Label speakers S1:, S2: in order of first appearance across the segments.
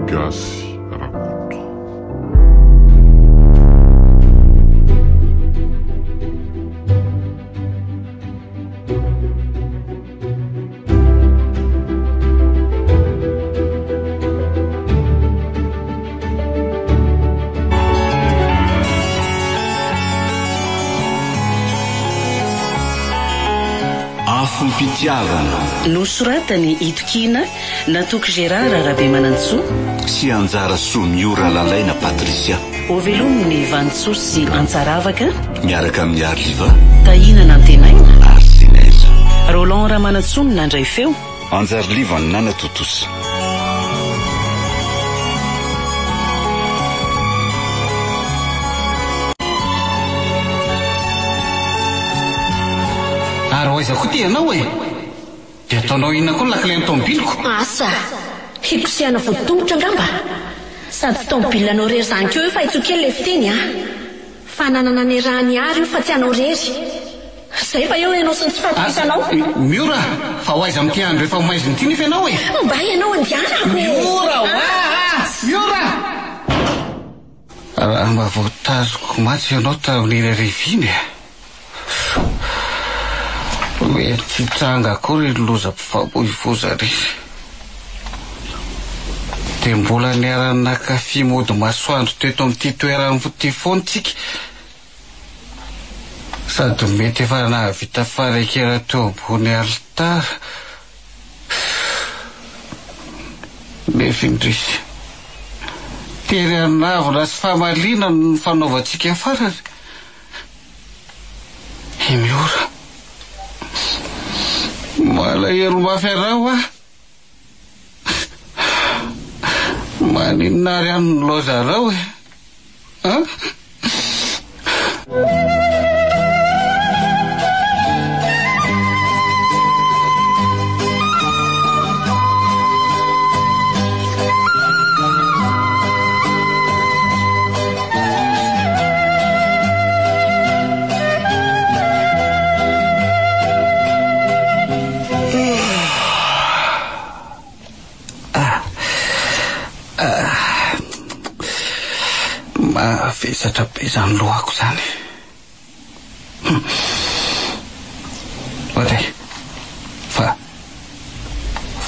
S1: Gasy Rakoto.
S2: Afom-pitiavana.
S3: Nosoratan'i Itokiana Natoky Gérard Rabemanantsoa.
S2: Sy Anjara Soa Miora Lalaina Patricia.
S3: Hovelomin'i Vanintsoa sy Antsaravaka.
S2: Miaraka amin'i Arliva.
S3: Tahiana Nantenaina.
S2: Ary Senaiza.
S3: Roland Ramanantsoa no nandray feo.
S2: Anjariliva nanatontosa.
S4: Ary ho aiza koa ty ianao e? Dia ataonao inona koa ny lakilen'ny tomobiliko?
S5: Asa! Hikosehana voditongotra angamba? Sady tsy tomobilanao irery izany koa io fa itsoa kely ilay fiteny a! Fananana niarahan'i Ary io fa tsy anao irery. Izay fa eo ianao sy ny tsy fahatokisanao.
S4: Asa! Miora! Fa ho aiza amin'ity andro efa ho maizina ity nefa ianao e?
S5: Mba ianao andianako e!
S4: Miora hoa a! Miora! Raha mba voatazoko mantsy ianao tamin'iny hariva iny e! Mety tsy hitranga akory iny lozam-pifamoivoizana iny. Dia mbola niara-nankafy mody masoandro teto amin'ity toerana ity foana isika. Sady mety efa nahavita fanekena teo ambony alitara. Nefa indrisy, tery an'avona sy famaliana no nifanaovantsika farany. I Miora. Malahelo mafy anao aho. Maninona ary aho no nilaozanao e? An? Mavesatra be izany lohako izany. Ohatry, fa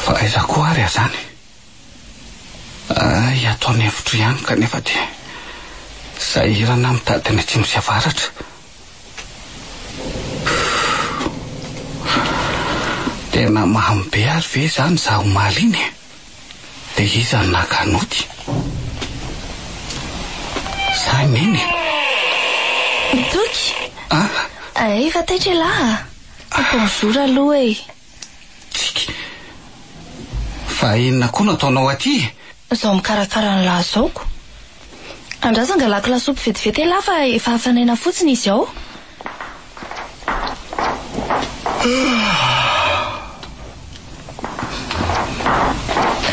S4: fa aiza koa ary aho izany? Hay ato an'efitro ihany kanefa dia sahirana aho mitady ny atsimo sy avaratra. Tena mamy be ary ve izany izaho omaly iny e? Dia iza no naka nody? Sa i Neny e?
S6: Toky!
S4: Ah?
S6: Efa taitra ialahy a! Bonjour aloha e!
S4: Tsiky. Fa inona koa no ataonao aty e?
S6: Izao mikarakara ny lazaoko. Andraso angalako lasopy vetivety elah fa efa hafanaina fotsiny izy ao.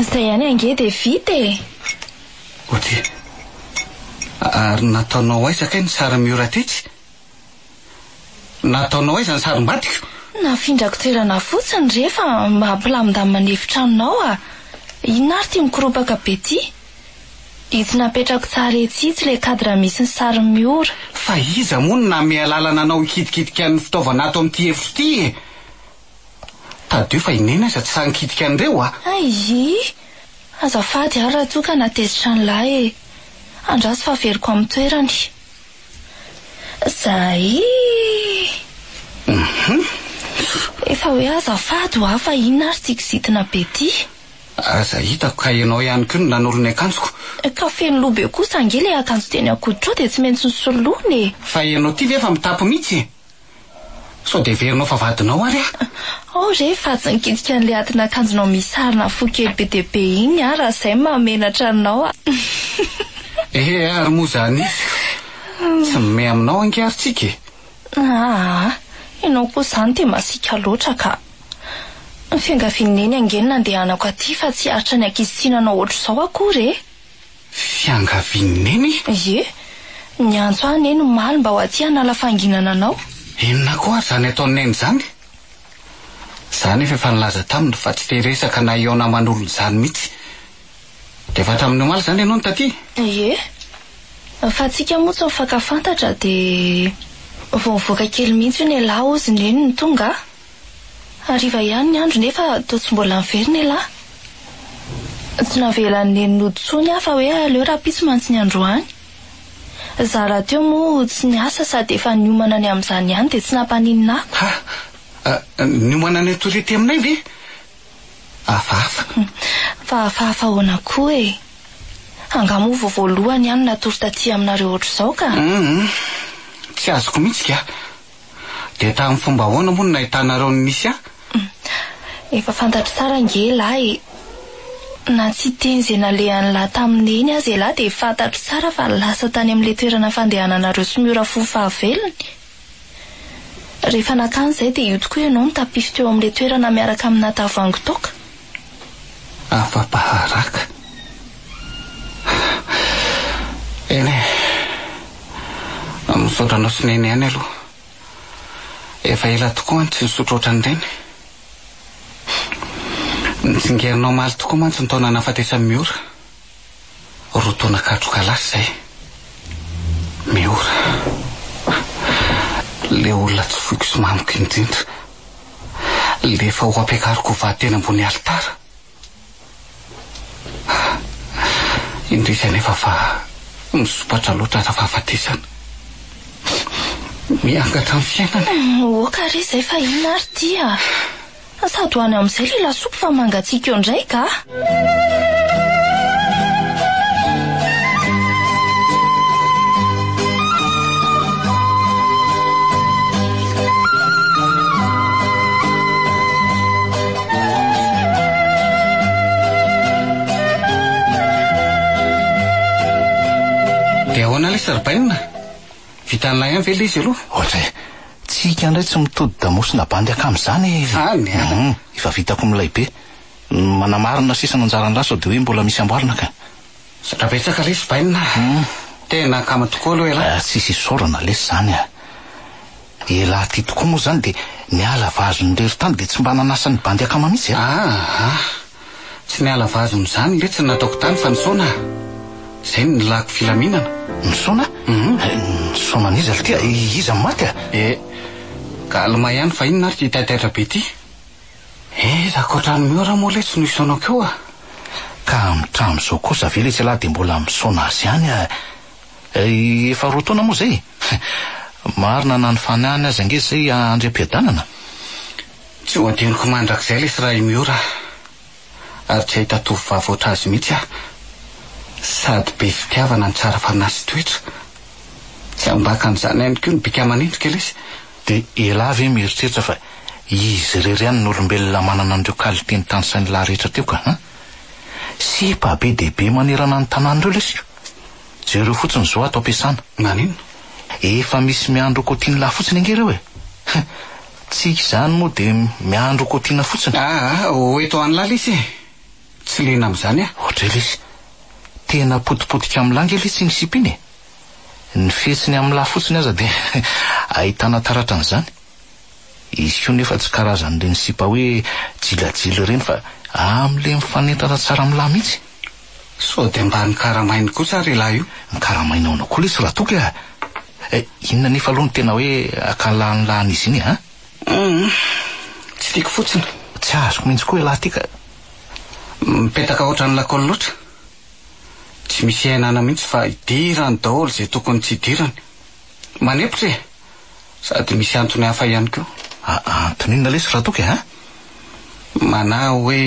S6: Izay ihany ange dia vita e!
S4: Oty. Ary nataonao aiza kay ny sary Miora tetsy? Nataonao aiza ny sarim-badiko?
S6: Nafindrako toerana fotsiny re fa mba hampilamindamina ny efitranonao a! Inona ary ity mikoropaka be ity? Itsy napetrako tsara etsy itsy ilay cadre misy ny sarin'i Miora.
S4: Fa iza moa no nanome alalana anao hikitikidika ny fitaovana ato amin'ity efitro ity e? Tadidio fa i Neny aza tsy sahy nikitika an'ireo a!
S6: Aii! Azafady ary raha toa ka nahatezitra an'lah e! Andraso fa averiko amin'ny toerany. Zay! Efa hoe azafady hoa fa inona ary ity kizitina be ity?
S4: Aza hitako ka ianao ihany koa no nanolo ny akanjoko.
S6: Ka feno loha be kosa ange ilay akanjo teny an-koditrao dia tsy maintsy nosoloina e!
S4: Fa ianao ity ve efa mitapy mihitsy e? Sao dia heverinao fa vadinao ary aho?
S6: Ao re fa tsy nikitika an'ilay atin'akanjonao misy sarina fo kely be dia be iny aho raha izay no mahamenatra anao a!
S4: Ehe ary moa izany izy tsy mimehy aminao ange ary tsika e!
S6: Aa! Ianao koa izany dia masiaka loatra ka! Ny fiangavian'i Neny ange no nandehanako aty fa tsy hiaritra ny ankizy tsy nanao ohatr'izao akory e!
S4: Fiangavian'i Neny?
S6: Ie. Niantso ahy Neny omaly mba ho aty hanala fahanginana anao.
S4: Inona koa ary izany ataon'i Neny izany? Za anefa efa nilaza taminy fa tsy te hiresaka na hihaona aman'olona izany mihitsy. Dia efa hatramin'ny omaly izany ianao no taty?
S6: Ie. Fa tsika moa tsy mifankafantatra dia vao nivoaka kely mihitsy hono ialahy hozy neny no tonga a! Hariva ihany ny andro nefa toa tsy mbola niverina ialahy. Tsy navelan'i neny nody intsony aho fa hoe aleo rahampitso mantsy ny androany. Izaho rahateo moa tsy niasa sady efa niomana ny amin'izany ihany dia tsy nampaninona ahy.
S4: Ha! Niomana ny hatory ety aminay ve? Hafahafa.
S6: Fa hafahafa ahoana koa e? Angaha moa vao voalohany aho no natory taty aminareo ohatr'izao ka?
S4: Hum, tsy azoko mihitsy ka. Dia tamin'ny fomba ahoana moa no nahitanareo ny nisy ahy?
S6: Efa fantatro tsara ange ialahy e. Na tsy hiteny izay nalehan'ilahy tamin'i Neny aza ialahy dia fantatro tsara fa lasa tany amin'ilay toerana fandehananareo sy Miora fony fahavelony. Rehefa nakany izay dia io tokoa ianao nitapify teo amin'ilay toerana miaraka amina tavoahangy toaka.
S4: Afa-paharaka. Eny e. Misaotra anao sy Neny ihany aloha. Efa ela tokoa aho no tsy nisotro ohatran'ireny. Nitsingerina omaly tokoa mantsy ny taona nahafatesan'i Miora. Roa taona katroka lasa izay. Miora. Ilay olona tsy foiko sy mamiko indrindra. Ilay efa ho ampiakariko ho vady teny ambony alitara. Indrisy anefa fa misompatra loatra rafahafatesana. Miangatra ny fiainana.
S6: Ok re izay fa inona ary ity a? Sady ho any amin'izay ilay lasopy fa mangatsiaka eo indray ka!
S4: Dia ahoana lesy ry Bainina? Vitan'ilay ihany ve ilay izy aloha?
S7: Ohatra e! Tsika indray tsy mitodi-damosina bandy akama izany e!
S4: Any an!
S7: Hum, efa vitako milay be. Ny manamarina sisa no anjaran'lah sao dia hoe mbola misy amboarina ka.
S4: Zatra betsaka lesy Bainina a! Tena akama tokoa aloha ialahy.
S7: Tsisy isaorana lesy izany a! Elah ty tokoa moa izany dia niala vazony irery tany dia tsy mba nanasa ny bandy akama mihitsy a!
S4: Aa! Tsy niala vazony izany letsy ny nataoko tany fa nisaona a! Izay no nilako filaminana.
S7: Nisaona? Nisaona an'iza ry ty a? Iza no maty a?
S4: E! Calme ihany fa inona ary ity taitaitra be ity? Eza ankoatran'i Miora moa letsy no isaonako eo a!
S7: Ka hatramin'izao kosa ve letsy ialahy dia mbola misaona azy ihany a? Efa roa taona moa izay e! Marina na ny fanahiny aza ange izay handry am-piadanana.
S4: Tsy ho adinoko mandrakizay lesy raha i Miora a! Ary tsy hahita tovovavy ohatr'azy mihitsy aho. Sady be fitiavana no tsara fanahy sy toetra. Tsy ambakan'izany ihany koa ny bika aman'endrika lesy.
S7: Dia elah ve mieritreritra fa izy irery ihany no olombelona manana an'ireo qualité notanisain'lah rehetra teo ka an! Sipa be dia be manerana ny tanàna ireo lesy ko! Jereo fotsiny izao ato am-piasana.
S4: Maninona?
S7: Efa misy miandry ho kotian'lah fotsiny ange ireo e! Tsika izany moa dia miandry ho kotiana fotsiny.
S4: Aa, ho eto an'lah lesy e! Tsy liana amin'izany aho.
S7: Ohatray lesy. Tena potipotika amin'lah ange lesy iny sipa iny e! Ny fihetsiny amin'lah fotsiny aza dia ahitana taratra an'izany. Izy koa nefa tsy karazan'ireny sipa hoe jilajila ireny fa amin'ilay mifanentana tsara amin'lah mihitsy.
S4: Sao dia mba nikaramainy kosa ary ialahy io?
S7: Nikaramaina ahoana koa lesy Ratoky a! Eh, inona anefa aloha no tena hoe ankalahan'lahan'izy iny a?
S4: Hum, tsy tiako fotsiny.
S7: Tsy azoko mihitsy koa ialahy ity ka.
S4: Mipetaka ohatran'ny lakôly loatra. Tsy misy iainana mihitsy fa idirany daholo izay tokony tsy idirany. Manepotra e! Sady misy antony hafa ihany koa.
S7: Antony inona lesy Ratoky a?
S4: Manahy hoe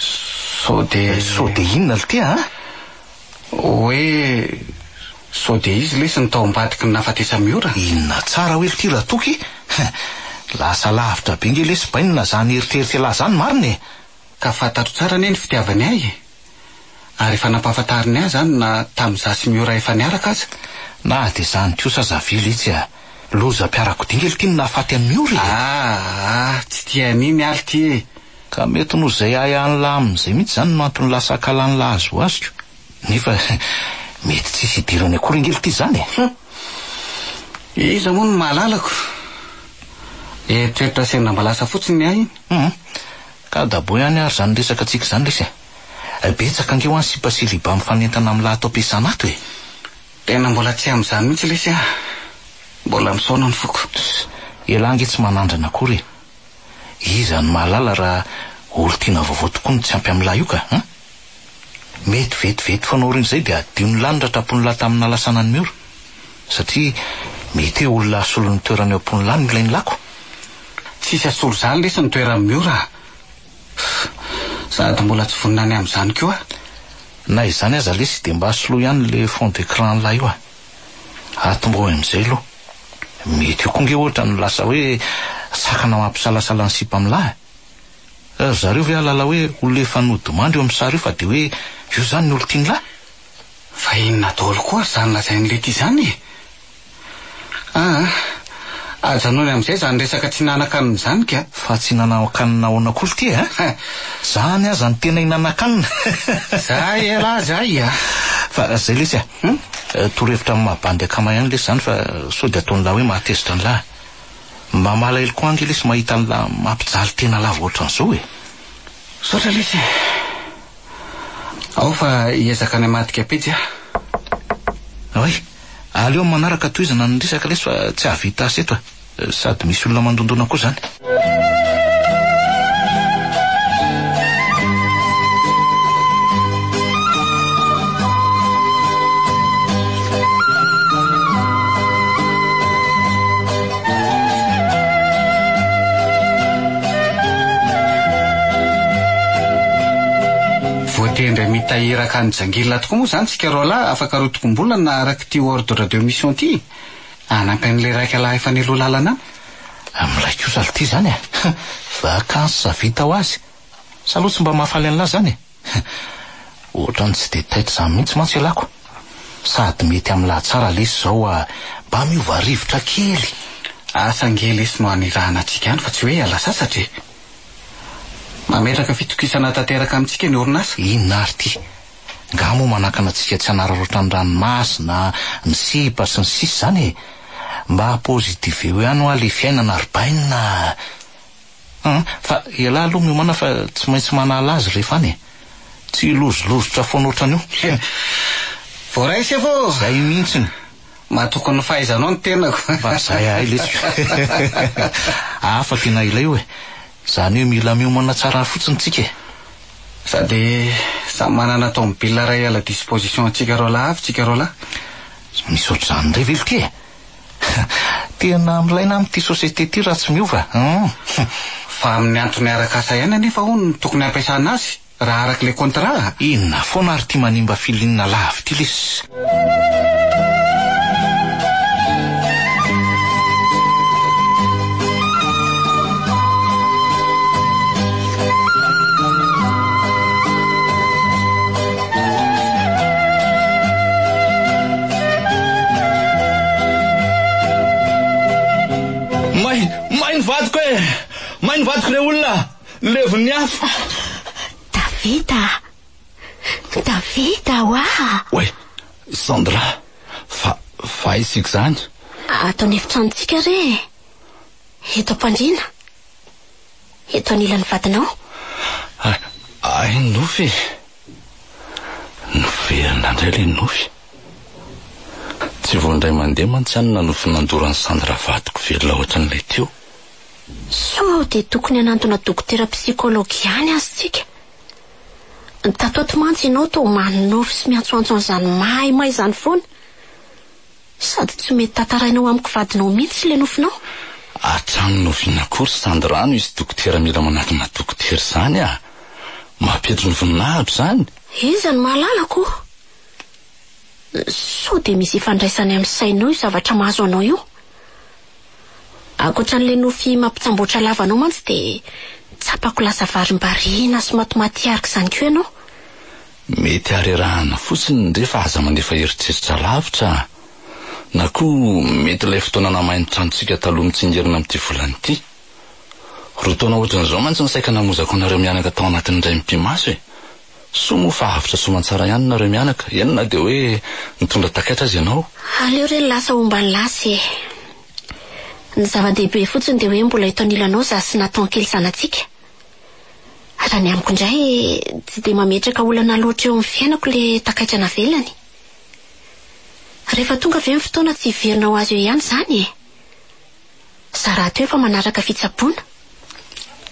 S4: Sao dia.
S7: Sao dia inona lty a?
S4: Hoe sao dia izy lesy no tao ambadiky ny nahafatesan'i Miora?
S7: Inona tsara hoe lty Ratoky? Lasa lavitra be nge lesy bainina zany eritreritr'ialahy zany marina e!
S4: Ka fantatro tsara anie ny fitiavany ahy e! Ary efa nampahafantariny ahy izany na tamin'izaho sy Miora efa niaraka aza.
S7: Na dia izany kosa aza ve letsy a! Lozam-piarakodia nge lty no nahafaty an'i Miora e!
S4: Aa! Tsy tia an'iny aho lty e!
S7: Ka mety noho izay ahiahin'lah amin'izay mihitsy izany no antony lasa hakalan'lah azy ho azoko. Nefa mety tsisy idirany akory ange lty izany e!
S4: Hum! Iza moa no mahalalako? Eritreritra sendra mba lasa fotsiny ny ahy iny.
S7: Hum! Ka daboy ihany ary izany resaka tsika izany lesy e! Betsaka ange hoa ny sipa sy liba mifanentana amin'lah ato am-piasana ato e!
S4: Tena mbola tsy amin'izany mihitsy lesy ah! Mbola misaona ny foko.
S7: Tss! Elah ange tsy manandrana akory e! Iza no mahalala raha olon-tiana vaovao tokoa no tsy ampy amin'lah io ka! An! Mety vetivety foana aorian'izay dia adinon'lah ny ratram-pon'lah tamin'ny nalasana an'i Miora. Satria mety hoe olona hasolo ny toerana eo am-pon'lah no ilain'lah ko!
S4: Tsisy hasolo izany lesy ny toeran'i Miora a! Sady mbola tsy vonona ny amin'izany koa aho.
S7: Na izany aza lesy dia mba soloy ihany le fond d'écran-n'lah io a! Atomboho amin'izay aloha. Mety io koa nge ohatra no lasa hoe sakana mampisalasala ny sipa amin'lah e! Ry zareo ve hahalala hoe olona efa nodimandry eo amin'ny sary io fa dia hoe io izany ny olon-tian'lah?
S4: Fa inona daholo koa ary izany lazain'i Letty izany e? Aa, ajanony amin'izay izany resaka tsy hinanan-kanina izany ka.
S7: Fa tsy hinanan-kanina ahoana koa ity e? Zany aza no tena hinanan-kanina.
S4: Zay elah zay a!
S7: Fa zay lesy a! Torohevitra amin'ny maha bandy akama ihany lesy izany fa sao dia ataon'lah hoe mahatezitra an'lah. Mba malahelo koa ange lesy mahita an'lah mampijaly tena lava ohatran'izao e!
S4: Misaotra lesy e! Ao fa hiezaka ny hamadika pejy aho.
S7: Oay! Aleo amin'ny manaraka tohizana ny resaka lesy fa tsy hahavita asa eto e! Sady misy olona mandondona koa izany.
S4: Voatendry hamita iraka any Jangila tokoa moa izany tsika roalahy afaka rotokom-bolana araka ity ordre de mission ity. Hanampy an'ilay iraika lahy efa nialoha lalana any.
S7: Milay kosa aloha ity izany e! Vacances vita ho azy. Sa aloha tsy mba mahafaly an'lah izany e? Ohatran'ny tsy dia taitra izany mihitsy mantsy ialahy ko. Sady mety amin'lah tsara lesy izao ah, mba miova rivotra kely.
S4: Asa ange lesy no anirahana antsika any fa tsy hoe hiala sasatra e. Mametraka fitokisana tanteraka amintsika ny orinasa.
S7: Inona ary ity? Nga moa manakana antsika tsy hanararaotra ny ranomasina, ny sipa sy ny sisa izany e? Mba positiveo ihany hoa le fiainana ry bainina a! Hum, fa ialahy aloha miomàna fa tsy maintsy manala azy rehefa any e! Tsy hilozolozotra foana ohatran'io.
S4: Voaray sefo ô!
S7: Zay mihitsiny!
S4: Matoky ny fahaizanao ny tenako.
S7: Mba zay ahay lesy ko. Hafa tena ilay io e! Zany hoe mila miomana tsara fotsiny tsika e!
S4: Sady samy manana tomobile iray à la disposition antsika roalahy avy tsika roalahy.
S7: Misy ohatr'izany indray ve lty e? Tena milay na amin'ity société ity raha tsy miova hum.
S4: Fa amin'ny antony arak'asa ihany anefa hono no tokony hampiasana azy raha araka ilay contrat a!
S7: Inona foana ary ity manimba feeling lava ity lesy.
S8: May, may ny vadiko e! May ny vadiko re olona! Levon'ny afo!
S5: Davida! Davida oa!
S8: Oay, Sandra, fa, fa aiza isika izany?
S5: Ato an'efitranontsika re e! Eto am-pandriana. Eto anilan'ny vadinao.
S8: Hay, hay nofy e! Noverina indray ilay nofy. Tsy vao indray mandeha mantsy aho no nanofy nandoro an'i Sandra vadiko velona ohatran'ilay teo.
S5: Sao dia tokony hanantona dokotera psychologue ihany aza isika? Tato ato mantsy ianao toa manonofy sy miantsoantso an'izany mahaimay izany foana. Sady tsy mety tantarainao amiko vadinao mihitsy ilay nofinao.
S8: Hatramin'ny oviana akory Sandra no hisy dokotera mila manatona dokotera izany ah? Mampietry ny voninahitro izany.
S5: Iza no mahalala ko? Sao dia misy ifandraisany amin'ny sainao io zavatra mahazo anao io? Ankoatra an'ilay nofy mampitsamboatra lava anao mantsy dia tsapako lasa varimbariana sy matimaty araka izany koa ianao.
S8: Mety harerahana fotsiny ndre fa aza mandefa eritreritra lavitra a! Na koa mety ilay fotoana namahy ny tranontsika taloha mitsingerina amin'ity volana ity. Roa taona ohatran'izao mantsy no saika namozako anareo mianaka tao anatin'ny indray mipi-maso e! Soa moa fa avotra soamantsara ihany nareo mianaka, eny na dia hoe nitondra takaitra aza ianao.
S5: Aleo re ny lasa homba ny lasa e! Ny zava-dehibe fotsiny dia hoe mbola eto anilanao za sy Nathan kely zanatsika. Raha ny amiko indray, tsy dia mametraka olana loatra eo amin'ny fiainako ilay takaitra navelany. Rehefa tonga ve ny fotoana tsy hiverina ho azy eo ihany izany e? Za rahateo efa manaraka fitsaboana.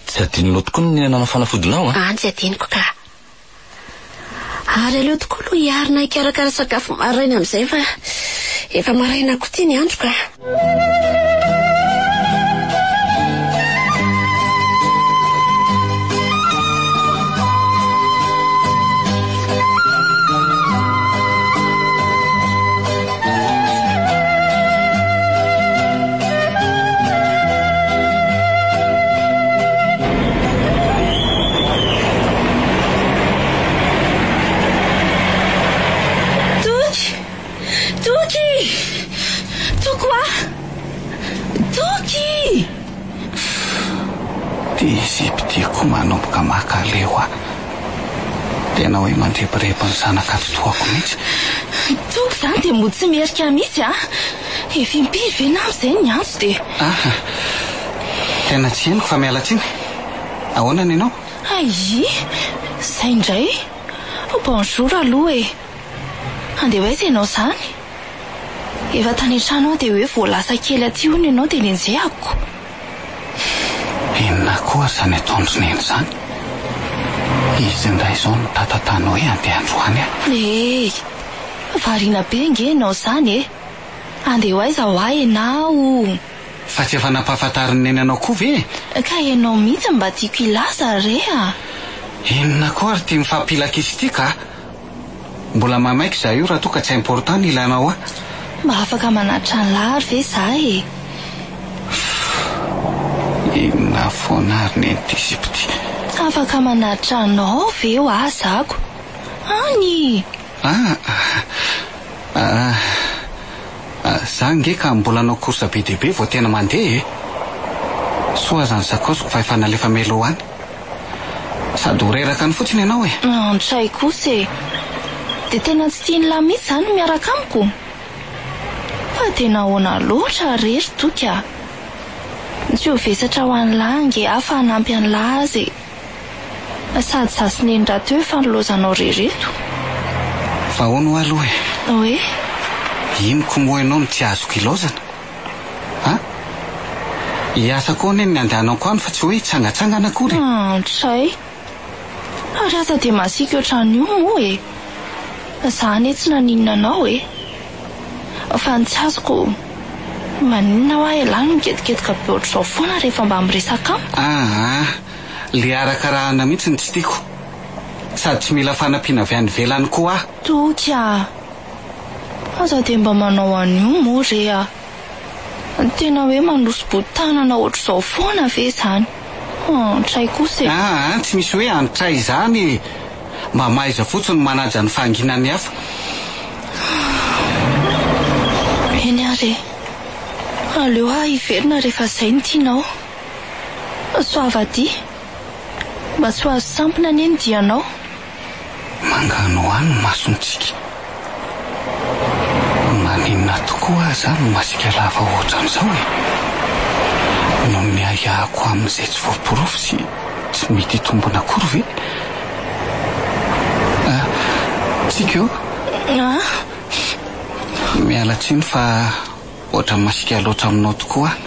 S8: Tsy adinonao tokoa ny nihinanana fanafodinao an?
S5: An, tsy adinoko ka. Ary aleo tokoa aloha hiarina hikarakara sakafo maraina amin'izay fa efa maraina koa ity ny andro ka.
S6: Toky! Toky! Toko a! Toky!
S4: Ty zipo ty koa manomboka makaleo ahy. Tena hoe mandrebireby ny zanaka atidohako mihitsy.
S6: Toky izany dia mody tsy miherika mihitsy a! Efa impiry ve nama izay no niantso dia.
S4: Aha! Tena tsy henoko fa miala tsiny. Ahoana ny anao?
S6: Aii! Izay indray! Bonjour aloha e! Handeha ho aiza ianao izany? Efa tany an-trano aho dia hoe vao lasa kely aty hono ianao dia nenjehako.
S4: Inona koa ary izany ataon-dry neny izany? Izy indray izao no tatatany hoe handeha androany aho.
S6: Hey! Variana be ange ianao izany e! Handeha ho aiza hoa ianao?
S4: Fa tsy efa nampahafantarin'i neny anao koa ve
S6: e? Ka ianao mihitsy no mba tiako hilaza re a!
S4: Inona koa ary ity mifampilakisa ity ka? Mbola maimaika izaho io raha toa ka tsy important ny ilanao ahy.
S6: Mba afaka manatitra an'lah ary ve za e?
S4: Fff, inona foana ary neny ity sipa ity?
S6: Afaka manatitra anao ve hoa zako? Any!
S4: Ah, ah, ah, za ange ka mbola hanao course be dia be vao tena mandeha e! Soa aza ny sakaosiko fa efa nalefa melo any. Sady ho reraka any fotsiny ianao e!
S6: Antray kosa e! Dia tena tsy tian'lah mihitsy izany ny miaraka amiko? Fa dia nahoana loatra re ry Toky a! Tsy ho vesatra ho an'lah ange aho fa hanampy an'lah aza e! Sady za sy Neny rahateo efa nilaozanao re reto.
S4: Fa ahoana hoa aloha e?
S6: Hoe?
S4: Inoko moa ianao no tsy azoko ilaozana? A! Hiasa koa anie ny andehanako any fa tsy hoe hitsangatsangana akory e!
S6: Antray! Ary aza dia masiaka ohatran'io moa e! Za anie tsy naninona anao e! Fa ny tsy azoko, maninona hoa ialahy no miketoketoka be ohatr'izao foana rehefa mba miresaka amiko?
S4: Aa! Le arakarahana mihitsy no tsy tiako. Sady tsy mila fanampiana avy any ivelany koa aho.
S6: Toky a! Aza dia mba manao an'io moa re a! Tena hoe manosi-boho-tanana ohatr'izao foana ve izany? Antray kosa e!
S4: Aa, tsy misy hoe antray izany e! Mba mahaiza fotsiny manaja ny fahanginan'ny hafa.
S6: Eny ary e! Aleo aho hiverina rehefa izay no tianao. Soava adia. Mba tsy ho azo sampona anie ny dianao.
S4: Manganohano ny masontsika. Maninona tokoa aza aho no masiaka lava ohatran'izao e? Noho ny ahiahiko amin'izay tsy voaporofo sy tsy mety hitombina akory ve? Ah, Tsiky ô?
S6: Ah?
S4: Miala tsiny fa Ohatran'ny masiaka loatra aminao tokoa aho.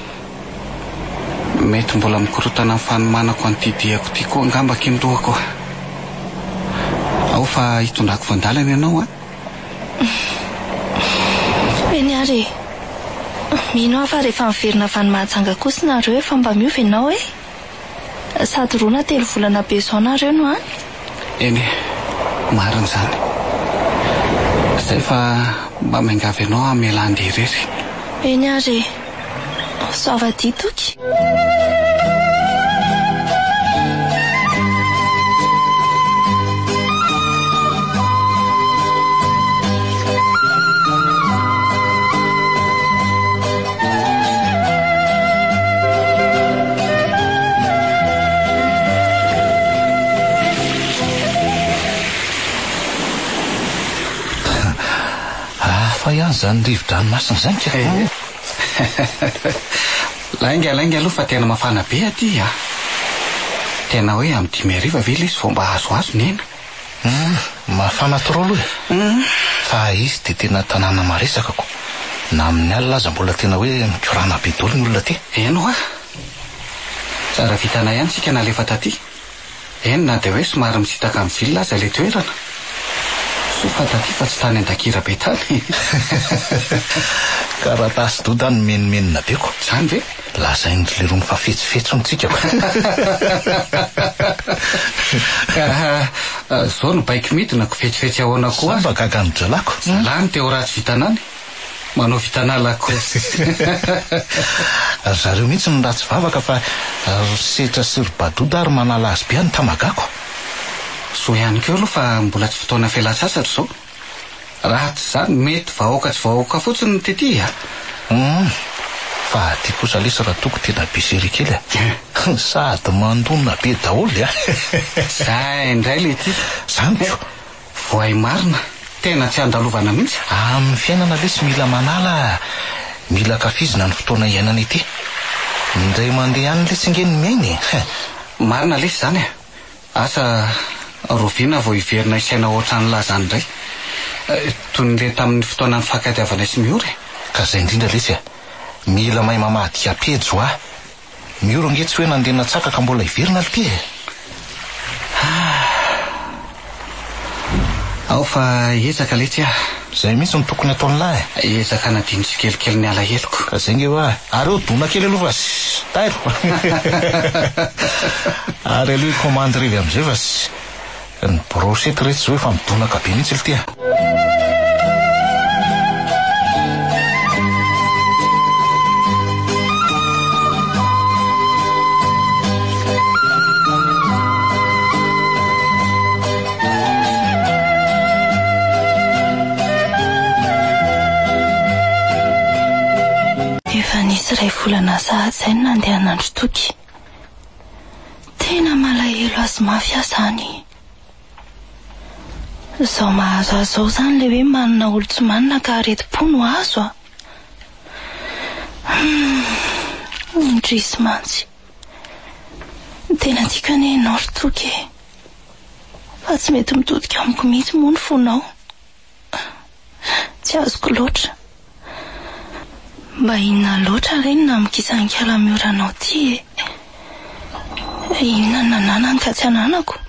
S4: Mety mbola mikorontana amin'ny fanomanako an'ity diako ity koa angamba aky ny lohako a. Ao fa hitondrako vandalana ianao a.
S6: Eny ary e. Mino aho fa rehefa miverina avy any Mahajanga kosa nareo efa mba miova ianao e. Sady roa na telo volana be izao nareo no any.
S4: Eny e, marina izany. Izay fa mba miangavy anao hamela handeha irery.
S6: Eny ary e. Soava dia Toky.
S7: Hafa ihany izany rivo-dranomasina izany ka.
S4: Eh. Lainga lainga aloha fa tena mafana be aty a. Tena hoe amin'ny 5 hariva ve lesy vao mba azoazo ny aina?
S7: Hum, mafana trop aloha e. Fa izy dia tena tanàna maresaka ko. Na amin'ny alina aza mbola tena hoe mikorana be daholo ny olona aty.
S4: Eny hoa. Tsara vintana ihany tsika nalefa taty. Eny na dia hoe somary misintaka amin'ny ville aza ilay toerana. Soa fa taty fa tsy tany Andakirabe tany.
S7: Taratasy doda no menomenona be ko.
S4: Izany ve?
S7: Lazain-dry leroa mifafetsifetsy hono tsika ko.
S4: Ka zao no baiko midina ko fetsifetsy ahoana koa.
S7: Za mba gaga an-dry zalako.
S4: Zalahy no te ho ratsy vintana any. Manao vintana lakozy.
S7: Ry zareo mihitsy no ratsy vavaka fa ry Setra sy ry Badoda ary manala azy be any Tamagako.
S4: Soa ihany koa aloha fa mbola tsy fotoana fialan-tsasatra izao. Raha tsy izany mety vahoaka tsy vahoaka fotsiny no tety a!
S7: Hum! Fa aty kosa lesy Ratoko tena be serie kely a! Sady mandona be daholo a!
S4: Zay indray le ty.
S7: Zany ko!
S4: Voay marina, tena tsy andalovana mihitsy.
S7: Amin'ny fiainana lesy mila manala a! Mila ankafizina ny fotoana iainana ity. Indray mandeha ihany lesy nge ny miaina e!
S4: Marina lesy izany a! Asa roviana vao hiverina hisaina ohatran'ny lazany indray. Toy ny re tamin'ny fotoana nifankatiavanay sy Miora e!
S7: Ka izay indrindra lesy a! Mila mahay mamadika pejy hoa! Mioro ange tsy hoe nandeha natsaka ka mbola hiverina lty e!
S4: Ao fa hiezaka letsy ah!
S7: Zay mihitsy no tokony ataon'lah e!
S4: Hiezaka hanadino tsikelikely ny alaheloko.
S7: Ka zay nge hoa! Ary eo dona kely aloha fa ssy tairo! Ary aleo hikomandy revy amizay fa ssy Ny brochette reto zao efa midonaka be mihitsy lty a!
S6: Efa nisy iray volana sahady izay no nandehanandry Toky. Tena malahelo azy mafy aho izany. Izao mahazo azy izao izany ilay hoe manana olon-tsy manana ka aretim-po no azo a! Humm, indrisy mantsy. Tena tiako anie ianao ry Toky e! Fa tsy mety mitodika amiko mihitsy moa ny fonao. Tsy azoko loatra. Mba inona loatra re no namokisan'i Kala Miora anao ity e? Inona no nananany ka tsy ananako?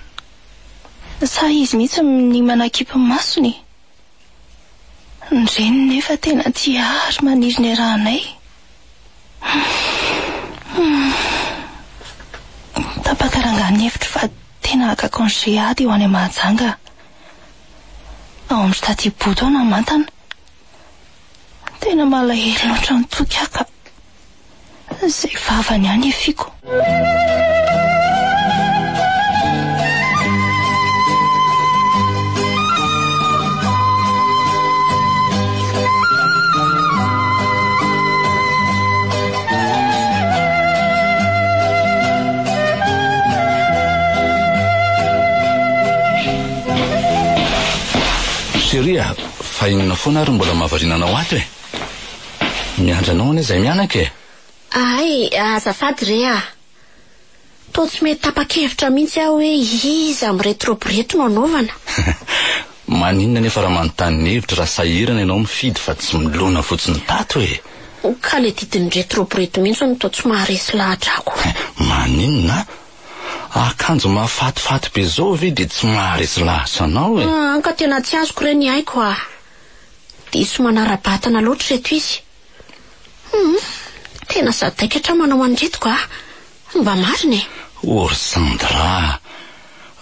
S6: Sa izy mihitsy no minia manakipy ny masony? Ny reniny nefa tena tia ahy ary maniry ny hiarahanay. Hum. Tapaka rangahy ny hevitro fa tena haka congé aho dia ho any Mahajanga. Ao amin-dry taty Bodo aho namantana. Tena malahelo loatra an'i Toky aho ka. Izay vavany ihany efiko.
S8: Chérie a, fa inona foana ary no mbola mahavariana anao ato e? Miandry anao anie izay mianaka e!
S5: Hay, azafady re ah! Toa tsy mety tapa-kevitra mihitsy aho hoe iza amin'ireto robe ireto no hanaovana.
S8: Maninona anefa raha manontany ny hevitra raha sahirana ianao mifidy fa tsy milona fotsiny tato e!
S5: Ka le didin'ireto robe ireto mihitsy no toa tsy maharesy lahatra ahy ko.
S8: Maninona? Akanjo mahafatifaty be zao ve dia tsy maharesy lahatra anao e?
S5: An ka tena tsy azoko re ny aiko ah! Diso manara-batana loatra ireto izy. Hum! Tena sadaikatra aho manao an'ireto ka! Mba marina e!
S8: O ry Sandra a!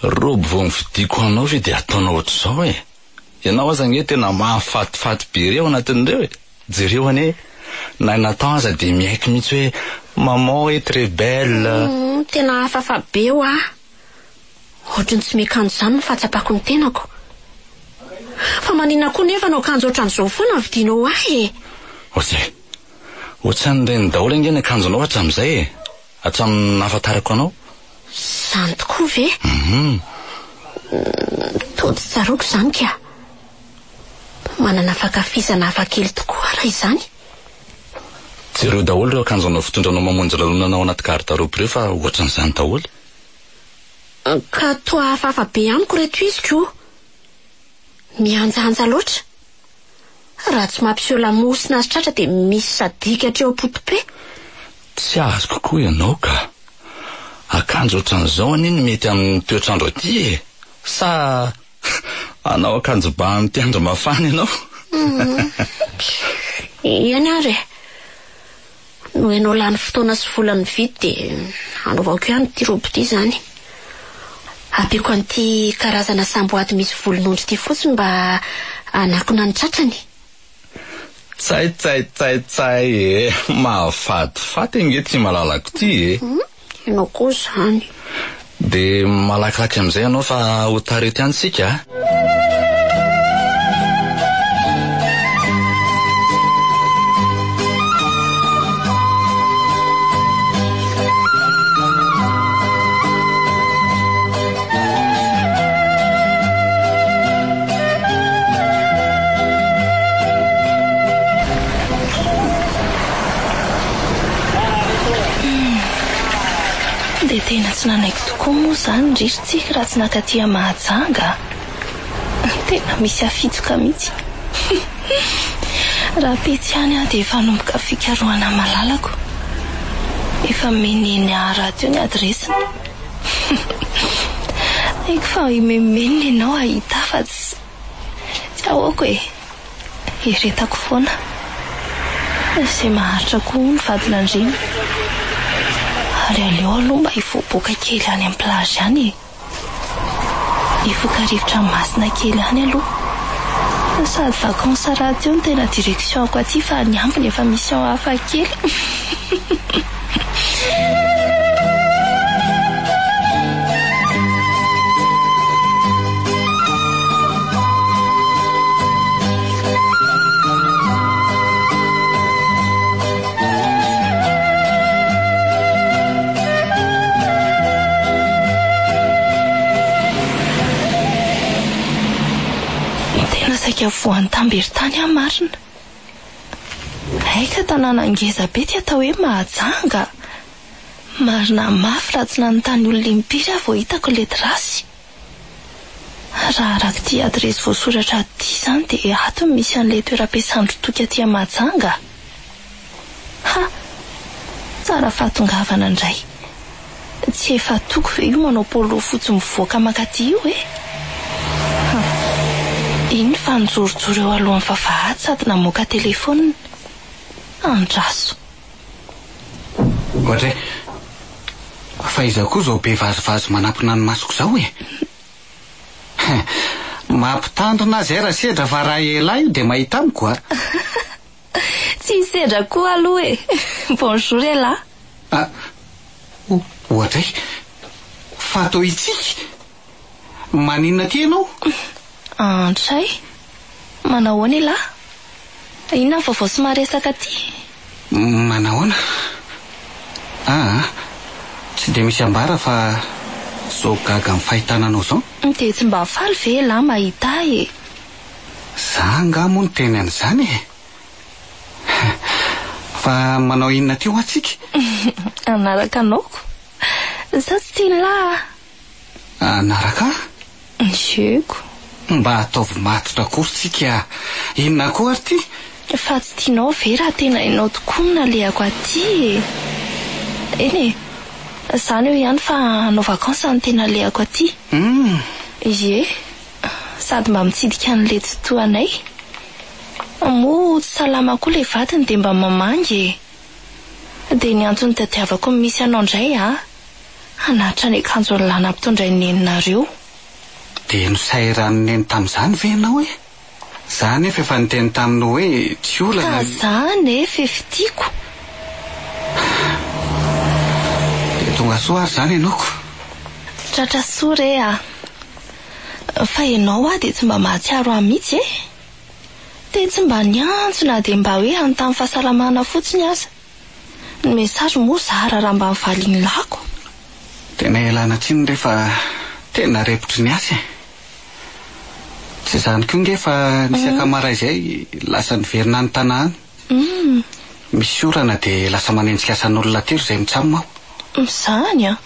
S8: Robe vao novidiako ho anao ve dia ataonao ohatr'izao e? Ianao aza ange tena mahafatifaty be re ao anatin'ireo e! Jereo anie, na i Nathan aza dia miaiky mihitsy hoe maman est très belle.
S5: Humm, tena hafahafa be hoa. Ohatry ny tsy miakanjo izany ny fahatsapako ny tenako. Fa maninona koa nefa no akanjo ohatran'izao foana no vidianao ho ahy e?
S8: Ohatry, ohatran'ireny daholo ange ny akanjonao hatramin'izay e! Hatramin'ny nahafantarako anao.
S5: Izany tokoa ve?
S8: Humm.
S5: Toa tsy tsaroako izany ka. Manana fankafizana hafakely tokoa aho raha izany.
S8: Jereo daholo ireo akanjonao fitondranao mamonjy lanonana ao anaty garde-robe ireo fa ohatran'izany daholo.
S5: Ka toa hafahafa be amiko ireto izy ko. Mihanjahanja loatra. Raha tsy mampiseho lamosina sy tratra dia misy sadiaka hatreo am-poto-pe.
S8: Tsy azoko koa ianao ka. Akanjo ohatran'izao anie no mety amin'ny toetr'andro aty e! Sa hanao akanjo ba amin'ity andro mafana ianao?
S5: Eny ary e. Noho ianao lany fotoana sy vola nividy dia hanaovako ihany ity robe ity izany. Ampiako an'ity karazana samboady misy volon'ondry ity fotsiny mba hanakona ny tratrany.
S8: Tsay tsay tsay tsay e! Mahafatifaty ange ity malalako ity e!
S5: Ianao koa izany.
S8: Dia malakilaky amin'izay ianao fa ho tara eto ihany isika a!
S6: Dia tena tsy nanaiky tokoa moa izany ry ry Tsiky raha tsy nankaty à Mahajanga a! Tena misy afitsoka mihitsy. Raha petsy ihany aho dia efa hanomboka fikarohana malalako. Efa nomen'i Neny ahy rahateo ny adiresiny. Haiko fa himenomenona ianao hahita ahy fa tsy tsy ahoako e! Eretako foana. Izay maharitra koa hono vadin'andriana. Ary aleo aloha mba hivoaboaka kely any amin'ny plage any e! Hifoka rivotra masina kely any aloha. Sady vacances rahateo no tena direction-ko aty fa ny ambiny efa mission hafa kely. Tena saika voan'ny tamberin-tany aho marina. Hay ka tanàna ngeza be ty atao hoe Mahajanga. Marina mafy raha tsy nanontany olona impiry aho vao hitako ilay trace. Raha araka ity adiresy voasoratra ato ity izany dia ato no misy an'ilay toeram-piasan-dry Toky aty Mahajanga. Ha! Tsara fahatongavana indray. Tsy efa Toky ve io manao polo fotsy mivoaka mankaty io e? Ha! Iny fa nijorojoro eo alohan'ny vavahady sady namoaka telefaonina. Andraso.
S4: Oadray. Fa iza koa izao be vazivazy manampina ny masoko izao e? Mampitandrina aho izay Rasedra fa raha elah io dia mahita amiko a!
S6: Tsy hisedra koa aloha e! Bonjour elah!
S4: Ah! Oadray! Fa atao hitsiky? Maninona aty ianao?
S6: Antray! Manahoana elah? Inona ny vaovao sy maresaka aty?
S4: Manahoana? Aa! Tsy dia misy ambara fa zao gaga amin'ny fahitana anao zao.
S6: Dia tsy mba faly ve elah mahita ahy e?
S4: Za angaha moa niteny an'izany e? Fa manao inona aty hoa tsika?
S6: Hanaraka anao ko. Za tsy tian'lah a!
S4: Hanaraka ahy?
S6: Diego.
S4: Mba ataovy matotra koa ry Tsiky a! Inona koa ary ity?
S6: Fa tsy tianao ve raha tena ianao tokoa no nalehako aty e? Eny e, izany eo ihany fa hanao vacances no tena alehako aty.
S4: Hum.
S6: Ie, sady mba mitsidika an'ilay tsitohanay. Moa tsy salama koa ilay vadiny dia mba mamangy e! Dia ny antony nitadiavako ny misy anao indray a! Hanatitra ny akanjon'lah nampitondrain'i neninareo.
S4: Dia nosairan'i neny tamin'izany ve ianao e? Za anefa efa niteny taminy hoe tsy olana
S6: Ka
S4: ny.
S6: za anefa efa tiako.
S4: Dia tonga soa ary izany ianao ko.
S6: Tratra soa re a! Fa ianao hoa dia tsy mba mahatsiaro ahy mihitsy e! Dia tsy mba niantso na dia mba hoe hanontany fahasalamana fotsiny aza. Ny message moa zara raha mba nivalian'i lako.
S4: Tena ialana tsiny re fa tena repotry ny asa e! Tsy izany koa nge fa nisy akama iray izay lasa niverina any Tana any. Misy orana dia lasa manenjika asan'olona telo izay mitsam aho.
S6: Izany an!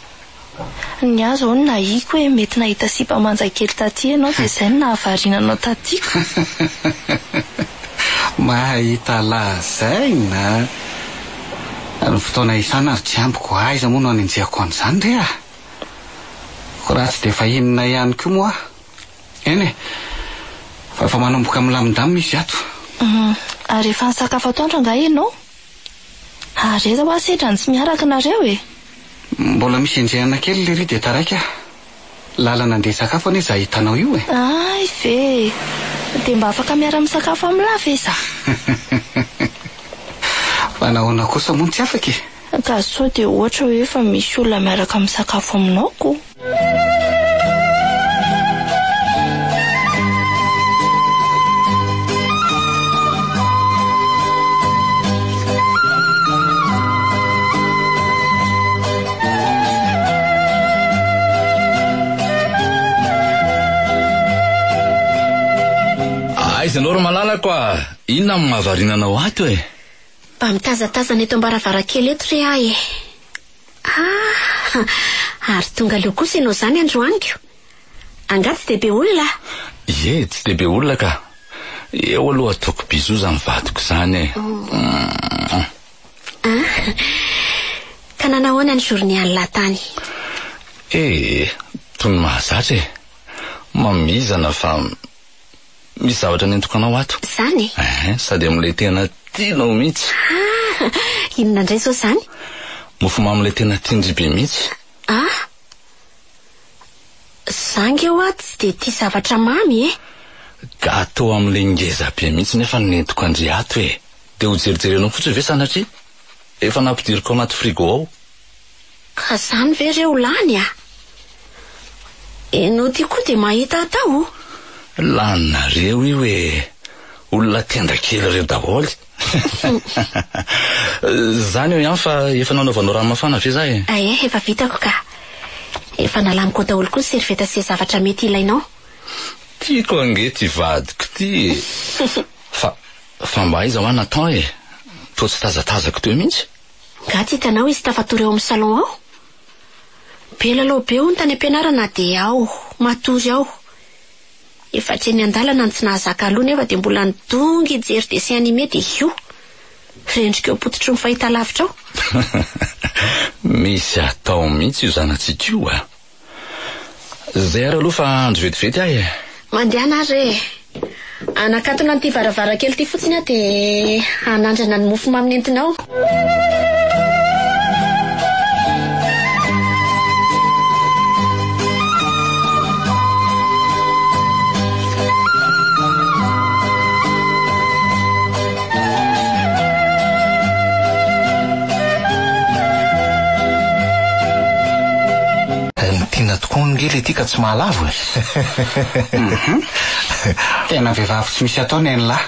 S6: Ny ahy izao no nahiko hoe mety nahita sipa manja kely taty ianao dia izay no nahavariana anao taty ko.
S4: Mahita lazaina? Ny fotoana isana ary tsy ampy ko aiza moa no hanenjehako an'izany re ah? Ko raha tsy dia efa inona ihany koa moa aho. Eny e, fa efa manomboka milamindamina izy ato.
S6: Hum, ary efa nisakafo atoandro angaha ianao? Ary aiza hoa sendra ny tsy miaraka nareo e?
S4: Mbola misy enjehana kely lery dia taraiky aho. Lalana andeha hisakafo anie za hitanao io e.
S6: Hay ve! Dia mba afaka miara-misakafo amin'lah ve za?
S4: Fa nahoana kosa moa no tsy afaka e?
S6: Ka sao dia ohatra hoe efa misy olona miaraka misakafo aminao ko?
S8: Aiza ianao ry malalako a! Inona no mahavariana anao ato e?
S5: Mba mitazatazana eto am-baravarankely eto re aho e! Ah! Ary tonga aloha kosa ianao izany androany ko! Angaha tsy dia be olona?
S8: Ie, tsy dia be olona ka! Eo aloha ataoko bisous izany vadiko izany e!
S5: Ah! Ka nanahoana ny journée an'lah tany?
S8: Eh, toy ny mahazatra e! Mamizana fa Misy zavatra nentiko anao ato.
S5: Izany e?
S8: Ehe, sady amin'ilay tena tianao mihitsy.
S5: Ah, inona indray izao izany?
S8: Mofomamy ilay tena tian-dry be mihitsy.
S5: Ah! Za nge hoa tsy dia tia zavatra mamy e!
S8: Gâteau amin'ilay ngeza be mihitsy nefa no nentiko an-dry ato e! Dia ho jerijerenao fotsiny ve sanatria? Efa nampidiriko ao anaty frigo ao.
S5: Ka zany ve re ho lany a? Enao ty koa dia mahita atao o!
S8: Laninareo io e! Olona tenda kely ireo daholo. Zany eo ihany fa efa nanaovanao rano mafana ve za e?
S5: Ae, efa vitako ka. Efa nalamiko ao daholo koa ny servieta sy izay zavatra mety ilainao.
S8: Tiako ange ty vadiko ty e! Fa, fa mba aiza hoa Nathan e? Toa tsy tazatazako teo mihitsy.
S5: Nga tsy hitanao izy tafatory ao amin'ny salon ao? Be lalao be hono tany am-pianarana dia ao, matory ao. Efa hatreny an-dalana no tsy nahazaka aloha nefa dia mbola nidongy hijery dessin animé dia io. Rendrika eo am-pototry ny fahitalavitra ao.
S8: Misy atao mihitsy io zanatsika io a! Zay ary aloha fa andro vetivety aho e!
S5: Mandehana ary e! Hanakatona an'ity varavarankely ity fotsiny aho dia hanandrana ny mofomamy nentinao.
S7: Ny tiana tokoa ange le ty ka tsy mahalavo e.
S4: Mhm. Tena vehivavy tsy misy atao nen'lah.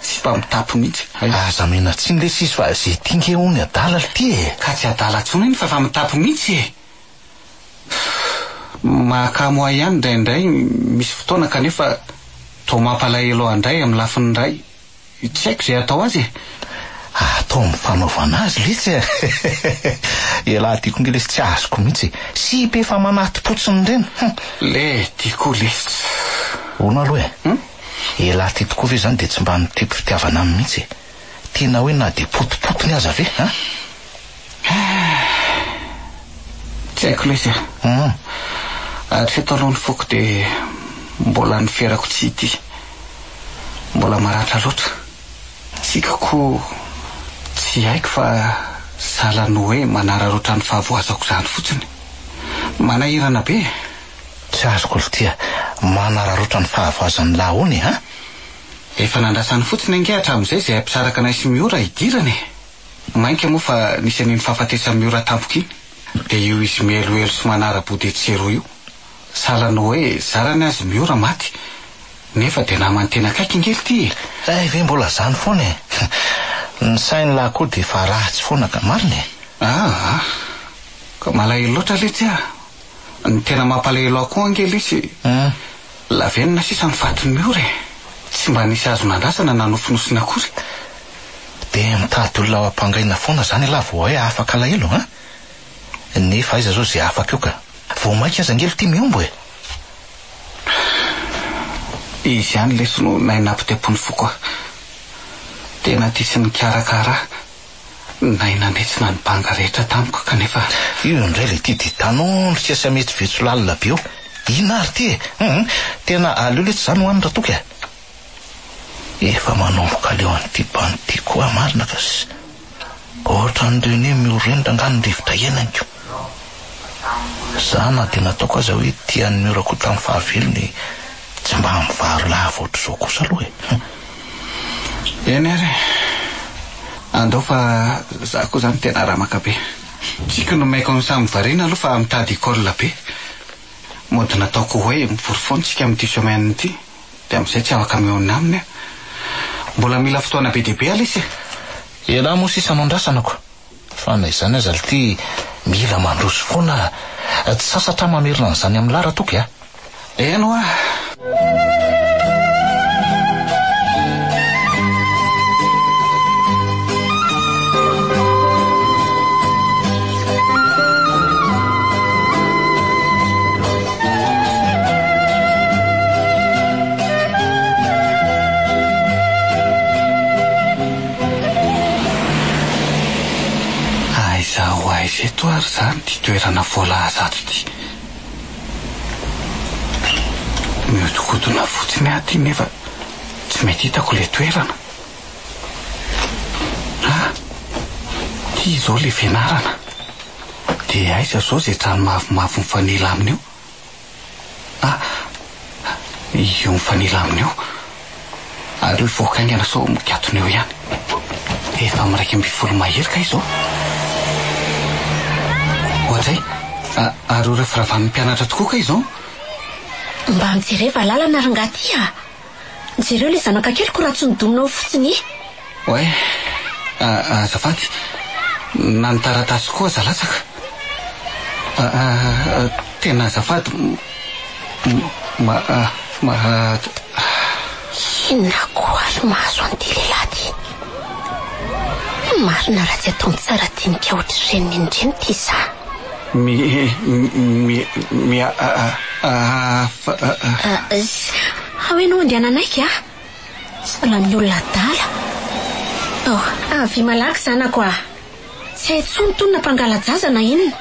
S4: Sipa mitapy mihitsy.
S7: Aza omena tsiny lesy izy fa ze ty nge hono adala lty e.
S4: Ka tsy adala tsony iny fa efa mitapy mihitsy e. Mahakamo ahy ihany indraindray misy fotoana kanefa toa mampalahelo ahy indray amin'ny lafiny iray. Tsy haiko izay hatao azy e!
S7: Atao amin'ny fanaovana azy letsy e! Ialahy tiako nge lesy tsy azoko mihitsy e! Sipa efa manati-potsiny ireny hum!
S4: Le tiako lesy.
S7: Hono aloha e! Hum? Ialahy ty tokoa ve izany dia tsy mba mitepy fitiavana aminy mihitsy e? Tena hoe na dia potipotiny aza ve an?
S4: Tsy haiko lesy a!
S7: Hum.
S4: Hatreto aloha ny foko dia mbola niferako tsy hitia. Mbola maratra loatra. Tsiky koa tsy haiko fa sahala ny hoe manararaotra ny fahavoazako izany fotsiny. Manahirana be e!
S7: Tsy azoko lty a! Manararaotra ny fahavoazan'ny lahy hono e! An?
S4: Efa nandrasany fotsiny ange hatramin'izay izay hampisaraka anay sy Miora hidirana e! Mainka moa fa nisy an'iny fahafatesan'i Miora tampoka iny, dia io izy mieloelo sy manara-body etsy sy eroa io. Sahala ny hoe zarany azy Miora maty, nefa dia naman'ny tena akaiky ange lty e!
S7: Hay ve mbola zany foana e! Ny sain'lah koa dia efa ratsy foana ka, marina e!
S4: Aa! Ka malahelo loatra letsy ah! Ny tena mampalahelo ahy koa ange lesy, lavenona sisa ny fatin'i Miora e! Tsy mba nisy azo nandrasana na nofonosina akory.
S7: Dia mitady olona ho ampangaina foana izany ialahy vao hoe afaka alahelo an! Nefa aiza zao ze afaka eo ka. Vao maika aza ange lty mihombo e!
S4: Izy ihany lesy no nahay nampitepo ny foko ahy. Tena tia sy nikarakara ahy. Nahay nanetsina ny banga rehetra tamiko kanefa.
S7: Io indray ilay ity dia tanondrika sy ametsovetso lalina be eo. Inona ary ity e? Hum, tena aleo letsy izany ho any Ratoky a! Efa manomboka leo an'ity bandy ity koa aho marina ka. Ohatran'ireny hoe miorina angaha ny rivotra iainany ko. Za na dia nataoko aza hoe tia an'i Miora koa tamin'ny fahavelony tsy mba mivaro lava ohatr'izao kosa aloha e.
S4: Eny ary e. Andao fa za koa zany tena ramaka be. Tsiky nomeko an'i Samy variana aloha fa mitady école be. Mody nataoko hoe mivory foana tsika amin'ity semaine ity dia amin'izay tsy afaka mihaona aminy aho. Mbola mila fotoana be dia be alisy e.
S7: Elah moa sisa no andrasana ko. Fa na izany aza lty mila mandroso foana a! Tsy sasatra aho mamerina an'izany amin'lah Ratoky a!
S4: Eny hoa! Aiza ho aiza eto ary izany ity toerana voalaza ato ity? Mihodinkodina fotsiny aho ity nefa tsy mety hitako ilay toerana. Ah! Ity izao ilay fianarana. Dia aiza izao izay trano mavomavo mifanila aminy io? Ah! Io mifanila aminy io. Aleo hivoaka haingana sao mikatona eo ihany. Efa amin'ny 11 mahery kay izao. Oadray! Ary ora firavan'ny mpianatra tokoa kay izao?
S5: Mba mijereva lalana rangahy ty a! Jereo ilay zanaka keliko raha tsy nodomina ao fotsiny i.
S4: Oay, azafady, na ny taratasy koa aza latsaka. Tena azafady, ma, ma.
S5: Inona koa ary mahazo an'ity lehilahy ity? Marina raha tsy ataony tsara dinika ohatr'ireny ireny ity za.
S4: Mi, mi, mi, a, a, fa, a.
S5: Ao ianao andeha nanaiky a! Sahala amin'ny olona adala. Oh, avia malaky zanako a! Tsy hay intsony itony na mpangala-jaza na inona.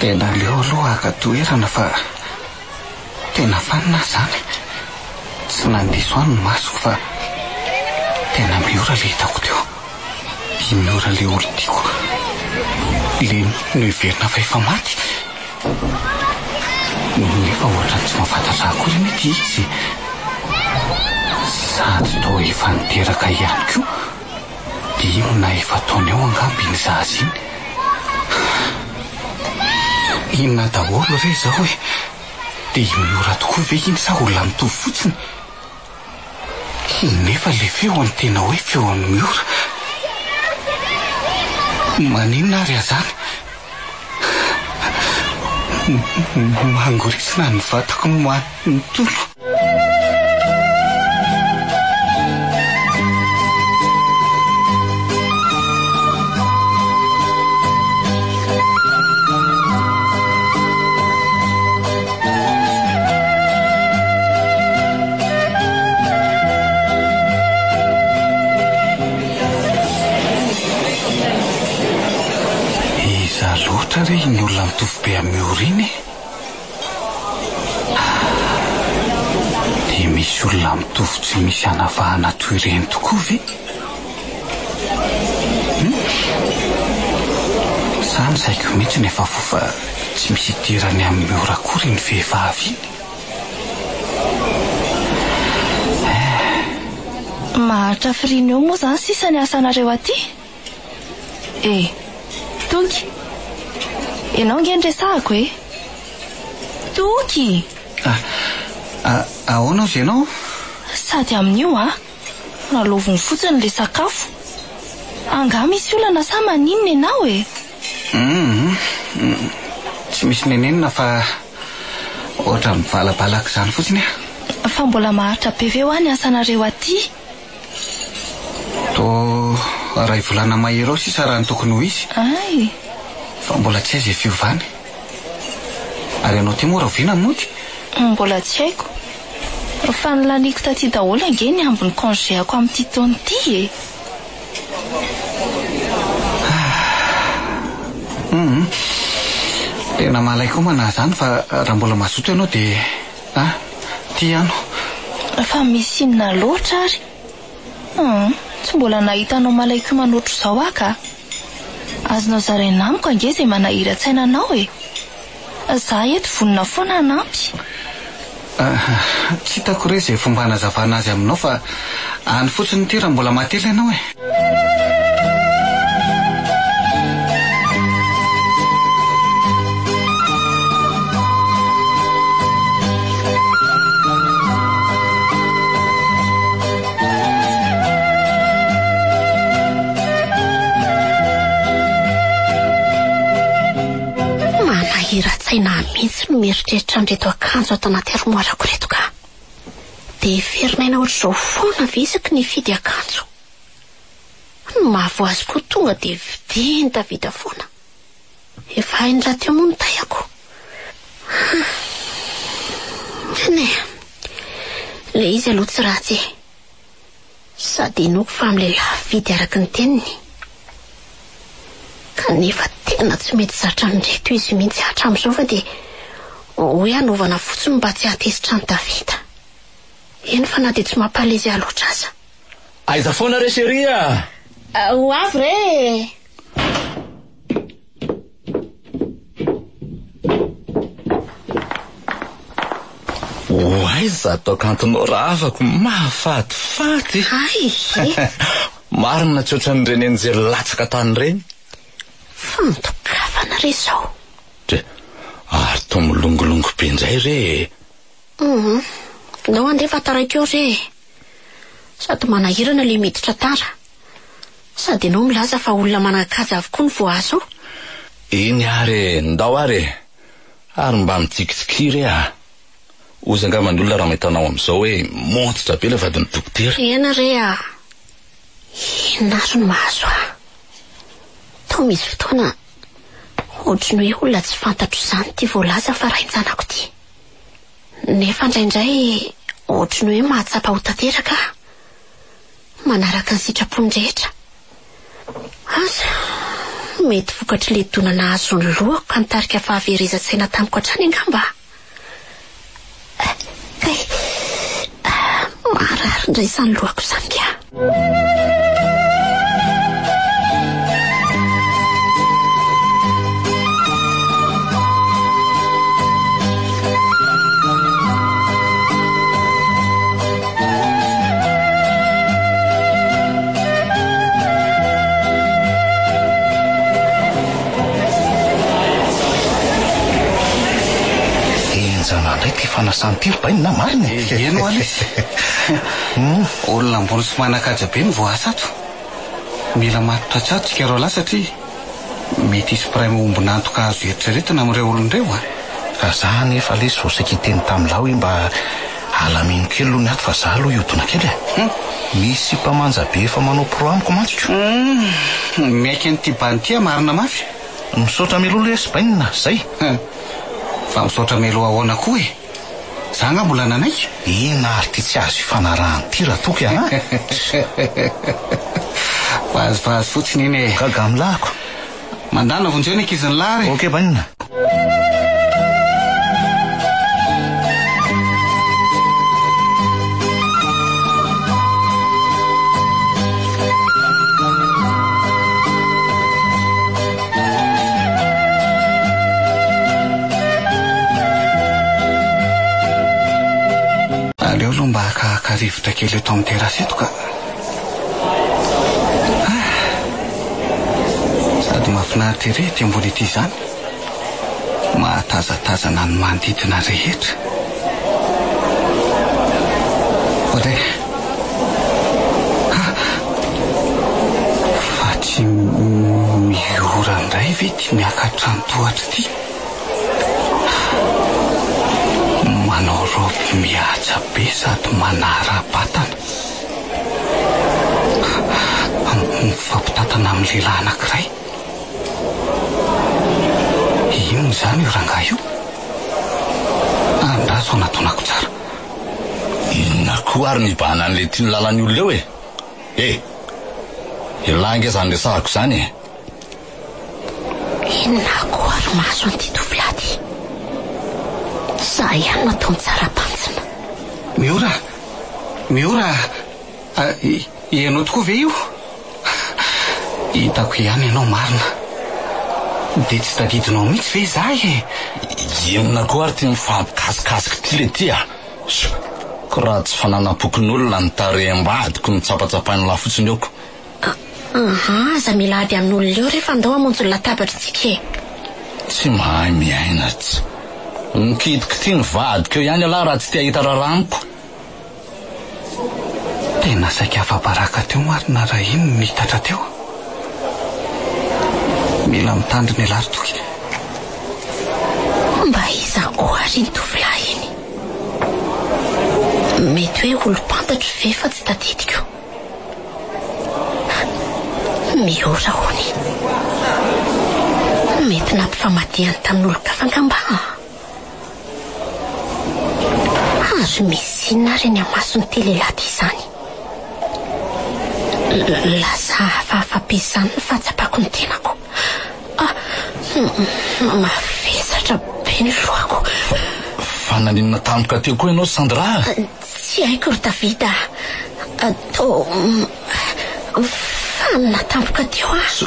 S4: Tena aleo aloha haka toerana fa tena fanina aho izany. Tsy nandiso ahy ny masoko fa tena miora ilay hitako teo. I Miora ilay olon-tiako. Ilay noheverina fa efa maty. Nefa ohatran'ny tsy mahafantatra ahy akory anie ity izy e. Sady toa efa niteraka ihany koa. Dimy na efa-taona eo angamba iny zaza iny. Inona daholo re izao e? Dia i Miora tokoa ve iny sa olona mitovy fotsiny? Nefa ilay feony tena hoe feon'i Miora. Maninona ary azany? Mangoritsina ny vatako manontolo. Iza loatra re iny olona mitovy be amin'i Miora iny e? Dia misy olona mitovy tsy misy anavahana toy ireny tokoa ve? Hum? Za ny saiko mihitsy no efa voa fa tsy misy idirany amin'i Miora akory iny vehivavy iny. Eh.
S6: Maharitra hafiriana eo moa izany sisa ny asanareo aty? Eh! Toky! Ianao ange no resahako e! Toky!
S4: Ah, ah, ahoana ozy ianao?
S6: Sady amin'io an! Lalaoviny fotsiny ilay sakafo. Angaha misy olana sa maninona ianao e?
S4: Hum, tsy misy nenenina fa ohatran'ny mivalabalaka izany fotsiny aho.
S6: Fa mbola maharitra be ve hoa ny asanareo aty?
S4: Toa iray volana mahery eo sisa raha ny tokony ho izy.
S6: Hay!
S4: Fa mbola tsy aiza fiovany. Ary ianao ity moa rahoviana no mody?
S6: Mbola tsy haiko. Fa nolaniako taty daholo ange ny ambin'ny congé-ako amin'ity taona ity e!
S4: Hum. Tena malain-komana aho izany fa raha mbola mazoto ianao dia ah, ity ano.
S6: Fa misy inona loatra ary? Hum, tsy mbola nahita anao malain-komana ohatr'izao aho ka. Azonao zaraina amiko ange izay manahiran-tsaina anao e! Za eto vonona foana hanampy.
S4: Tsy hitako re izay fomba hanazavana azy aminao fa any fotsiny ity raha mbola maty ela ianao e.
S5: Manahiran-tsaina ahy mihitsy ny mieritreritra an'ireto akanjo ato anaty armoirako ireto ka. Dia heverin'aina ohatr'izao foana ve isaky ny hifidy akanjo? Ny mahavoa azy koa tonga dia vidiany Davida foana. Efa hainy rahateo moa ny taillako. Hum. Eny e. Ilay izy aloha tsy ratsy e. Sady inoako fa amin'ilay lafo vidy araka ny teniny. Kanefa tena tsy mety zatra an'ireto izy mihitsy hatramin'izao fa dia hoe hanaovana fotsiny mba tsy hahatezitra an'i Davida. Eny fa na dia tsy mampalezy ahy loatra aza.
S8: Aiza foana re chérie a!
S5: Ho avy re e!
S8: Ho aiza ato kantonao rahavako mahafatifaty.
S5: Hay e!
S8: Marina tsy ohatran'ireny anjely latsaka tany ireny.
S5: Fandokafana re izao.
S8: Dre, ary toa milongilongy be indray re e.
S5: Hum, ndao andeha fa taraiky eo re e. Sady manahirana ilay miditra tara. Sady ianao milaza fa olona manan-kaja avokoa no voaasa ao.
S8: Eny ary e, ndao ary e. Ary mba mitsikitsikia re a. Hozy angamba ny olona raha mahita anao amin'izao hoe montsitra be ilay vadin'ny dokotera.
S5: Eny re a. Inona ary no mahazo ahy? Toa misy fotoana ohatry ny hoe olona tsy fantatro izany ity voalaza fa rain-janako ity. Nefa indraindray ohatry ny hoe mahatsapa ho tanteraka aho. Manaraka ny sitrapony rehetra. Asa, mety vokatr'ilay dona nahazo ny lohako ka nitarika fahaverezan-tsaina tamiko hatrany angamba. Kay, marary indray izany lohako izany ka.
S7: Henjana indray ity fanasana ity ry bainina a, marina e!
S4: Eny ho'a lesy. Olona ambony sy manan-kaja be no voaasa ato. Mila matotra tsara tsika roalahy satria Mety hisy mpiray miombon'antoka azo eritreretina amin'ireo olona ireo an!
S7: Fa za anefa lesy vao saika hiteny tamin'lah hoe mba alamino kely aloha ny ato fa za aloha hiodina kely e! Misy sipa manja be efa manao pro amiko mantsy ko!
S4: Humm! Miaiky an'ity bandy ity aho marina mafy!
S7: Misaotra mialoha lesy bainina, zay!
S4: Fa misaotra mialoha ahoana koa e! Za angaha mbola nanaiky?
S7: Inona ary ity tsy azo ifanarahana ity Ratoky a!
S4: Vazivazy fotsiny iny e!
S7: Gaga amin'lahako.
S4: Mandàna vonjeo ny ankizin'lah ary e!
S7: Ok bainina.
S4: Aleo aloha mba hakahaka rivotra kely eto amin'ny terrasse eto ka. Ah! Sady mahafinaritra ery ety ambony ety izany. Mahatazatazana ny manodidina rehetra. Oadray. Ha! Fa tsy miora indray ve ity miakatra ny tohatra ity? Manao robe mihaja be sady manara-batana. Mifampitantana amin'ny lehilahy anankiray. Inona izany io rangahy io? Andraso hanatonako tsara.
S8: Inona koa ary ny hibahanan'ilay ity ny lalan'ny olona eo e? Eh! Elah ange izany resahako izany e!
S5: Inona koa ary mahazo an'ity tovolahy ity? Za ihany no ataony tsara mpantsina.
S4: Miora! Miora! Ianao tokoa ve io? Hitako ihany ianao marina. Dia tsy tadidinao mihitsy ve izaho e?
S8: Inona koa ary ity mifampikasikasika ity le ty a? Ko raha tsy fananam-pokonolona ny tarehim-badiko no tsapatsapain'lah fotsiny eo ko.
S5: Aha, aza mila ady amin'olona eo re fa ndao hamonjy ny latabatra tsika e.
S8: Tsy mahay miaina tsy. Mikitikity ny vadiko eo ihany ialahy raha tsy te hahita raharaha amiko.
S4: Tena saika afa-baraka teo marina raha iny no nitatra teo. Mila mitandrina ialahy ry Toky.
S5: Mba iza koa ary iny tovolahy iny? Mety hoe olom-pantatro ve fa tsy tadidiko. Miora hono. Mety nampifamadihany tamin'olon-kafa angamba an! Ary misy inona ary eny amason'ity lehilahy ity izany? Lasa hafahafa be izany ny fahatsapako ny tenako. Ah, mavesatra be ny lohako.
S8: Fa naninona tampoka teo koa ianao Sandra?
S5: Tsy haiko ry David a. Toa fanina tampoka teo aho.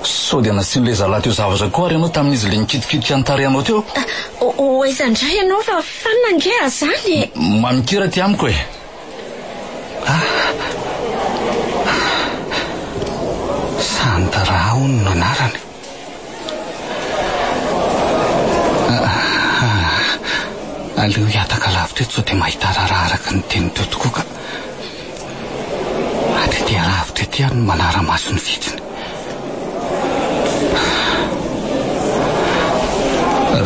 S8: Sao dia nasian'ilay zalahy teo zavatra koa ary ianao tamin'izy ilay nikitikitika ny tarehinao teo?
S5: Ho aiza indray ianao fa fanina ange azany e!
S8: Mamikira aty amiko e!
S4: Ah! Sandra hono no anarany. Ah, aleo hihataka lavitra eto sao dia mahita raharaha araka ny teny teo tokoa ka. Hatry ety alavitra ety aho no manara-maso ny fihetsiny.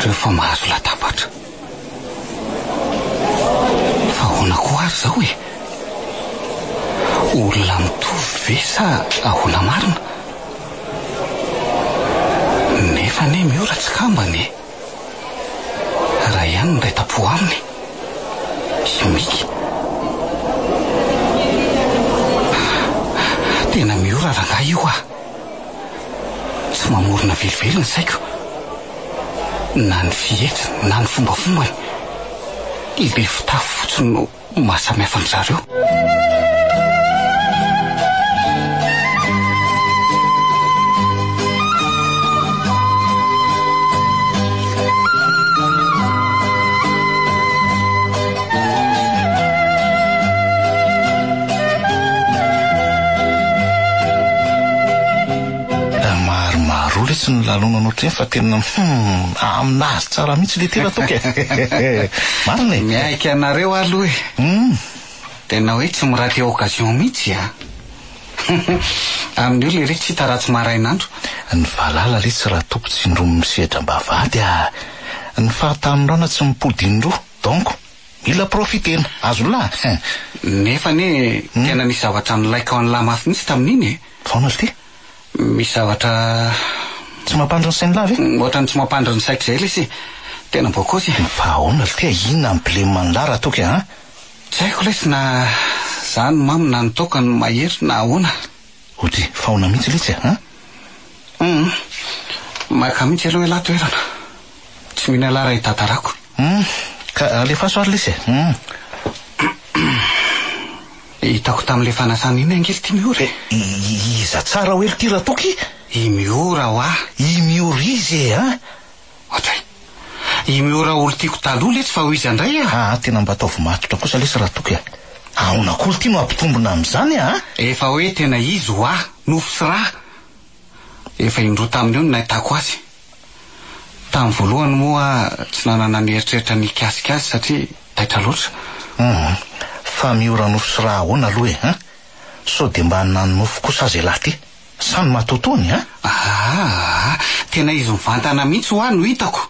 S4: Reo fa mahazo latabatra. Fa ahoana koa ary izao e? Olona mitovy ve sa ahoana marina? Nefa anie Miora tsy kambana e! Iray ihany no iray tampo aminy. I Mika. Tena miora rangahy io ah. Tsy mamorona velively ny saiko. Na ny fihetsiny na ny fombafombany. Ilay fitafy fotsiny no maha samy hafa an-dry zareo.
S7: Maromaro letsy ny lalonana ohatr'ireny fa tena hum aminazy tsara mihitsy le tena toky e. Marina e.
S4: Miaiky anareo aho aloha e.
S7: Hum.
S4: Tena hoe tsy mi-rater occasion mihitsy a. Amin'io lery tsy hita raha tsy marain'andro.
S7: Ny valala letsy raha tompo tsy indroa misedra am-bavahady a. Ny fahatanorana tsy mipody indroa donc mila profitena. Azon'lah hein.
S4: Nefa anie tena nisy zavatra nilaiko an'lah mafy mihitsy tamin'iny e.
S7: Faona ry ty?
S4: Misy zavatra.
S7: Tsy mampandry ny sain'lah ve?
S4: Ohatran'ny tsy mampandry ny saiko izay lesy e. Tena bôkôsy e.
S7: Fa ahoana ry ty a, inona ny blème an'lah raha toa ka an?
S4: Tsy haiko lesy na za no mamo na ny toaka no mahery na ahoana.
S7: Odry, fa ahoana mihitsy letsy a, an?
S4: Hum, maka mihitsy aloha ialahy toerana. Tsy mino ialahy raha hitantarako.
S7: Hum, ka alefaso ary lesy e, hum.
S4: Hitako tamin'ilay fanasana iny ange ity Miora e.
S7: Iza tsara hoe ity Ratoky?
S4: I Miora hoa.
S7: I Miora izy e, an?
S4: Ohatray. I Miora olon-tiako taloha letsy fa ho iza indray a?
S7: Aa tena mba ataovy matotra kosa lesy Ratoky a. Ahoana koa ity no hampitombina amin'izany a?
S4: Efa hoe tena izy hoa, nofo sy ra. Efa indroa tamin'io no nahitako azy. Tamin'ny voalohany moa tsy nanana ny eritreritra ny hikasika azy satria taitra loatra.
S7: Hum, fa miora nofo sy ra ahoana aloha e, hein? Sao dia mba nanonofy kosa aza ialahy ity? Sa ny matoatoany, hein?
S4: Aa, tena izy mivantana mihitsy hoa no hitako.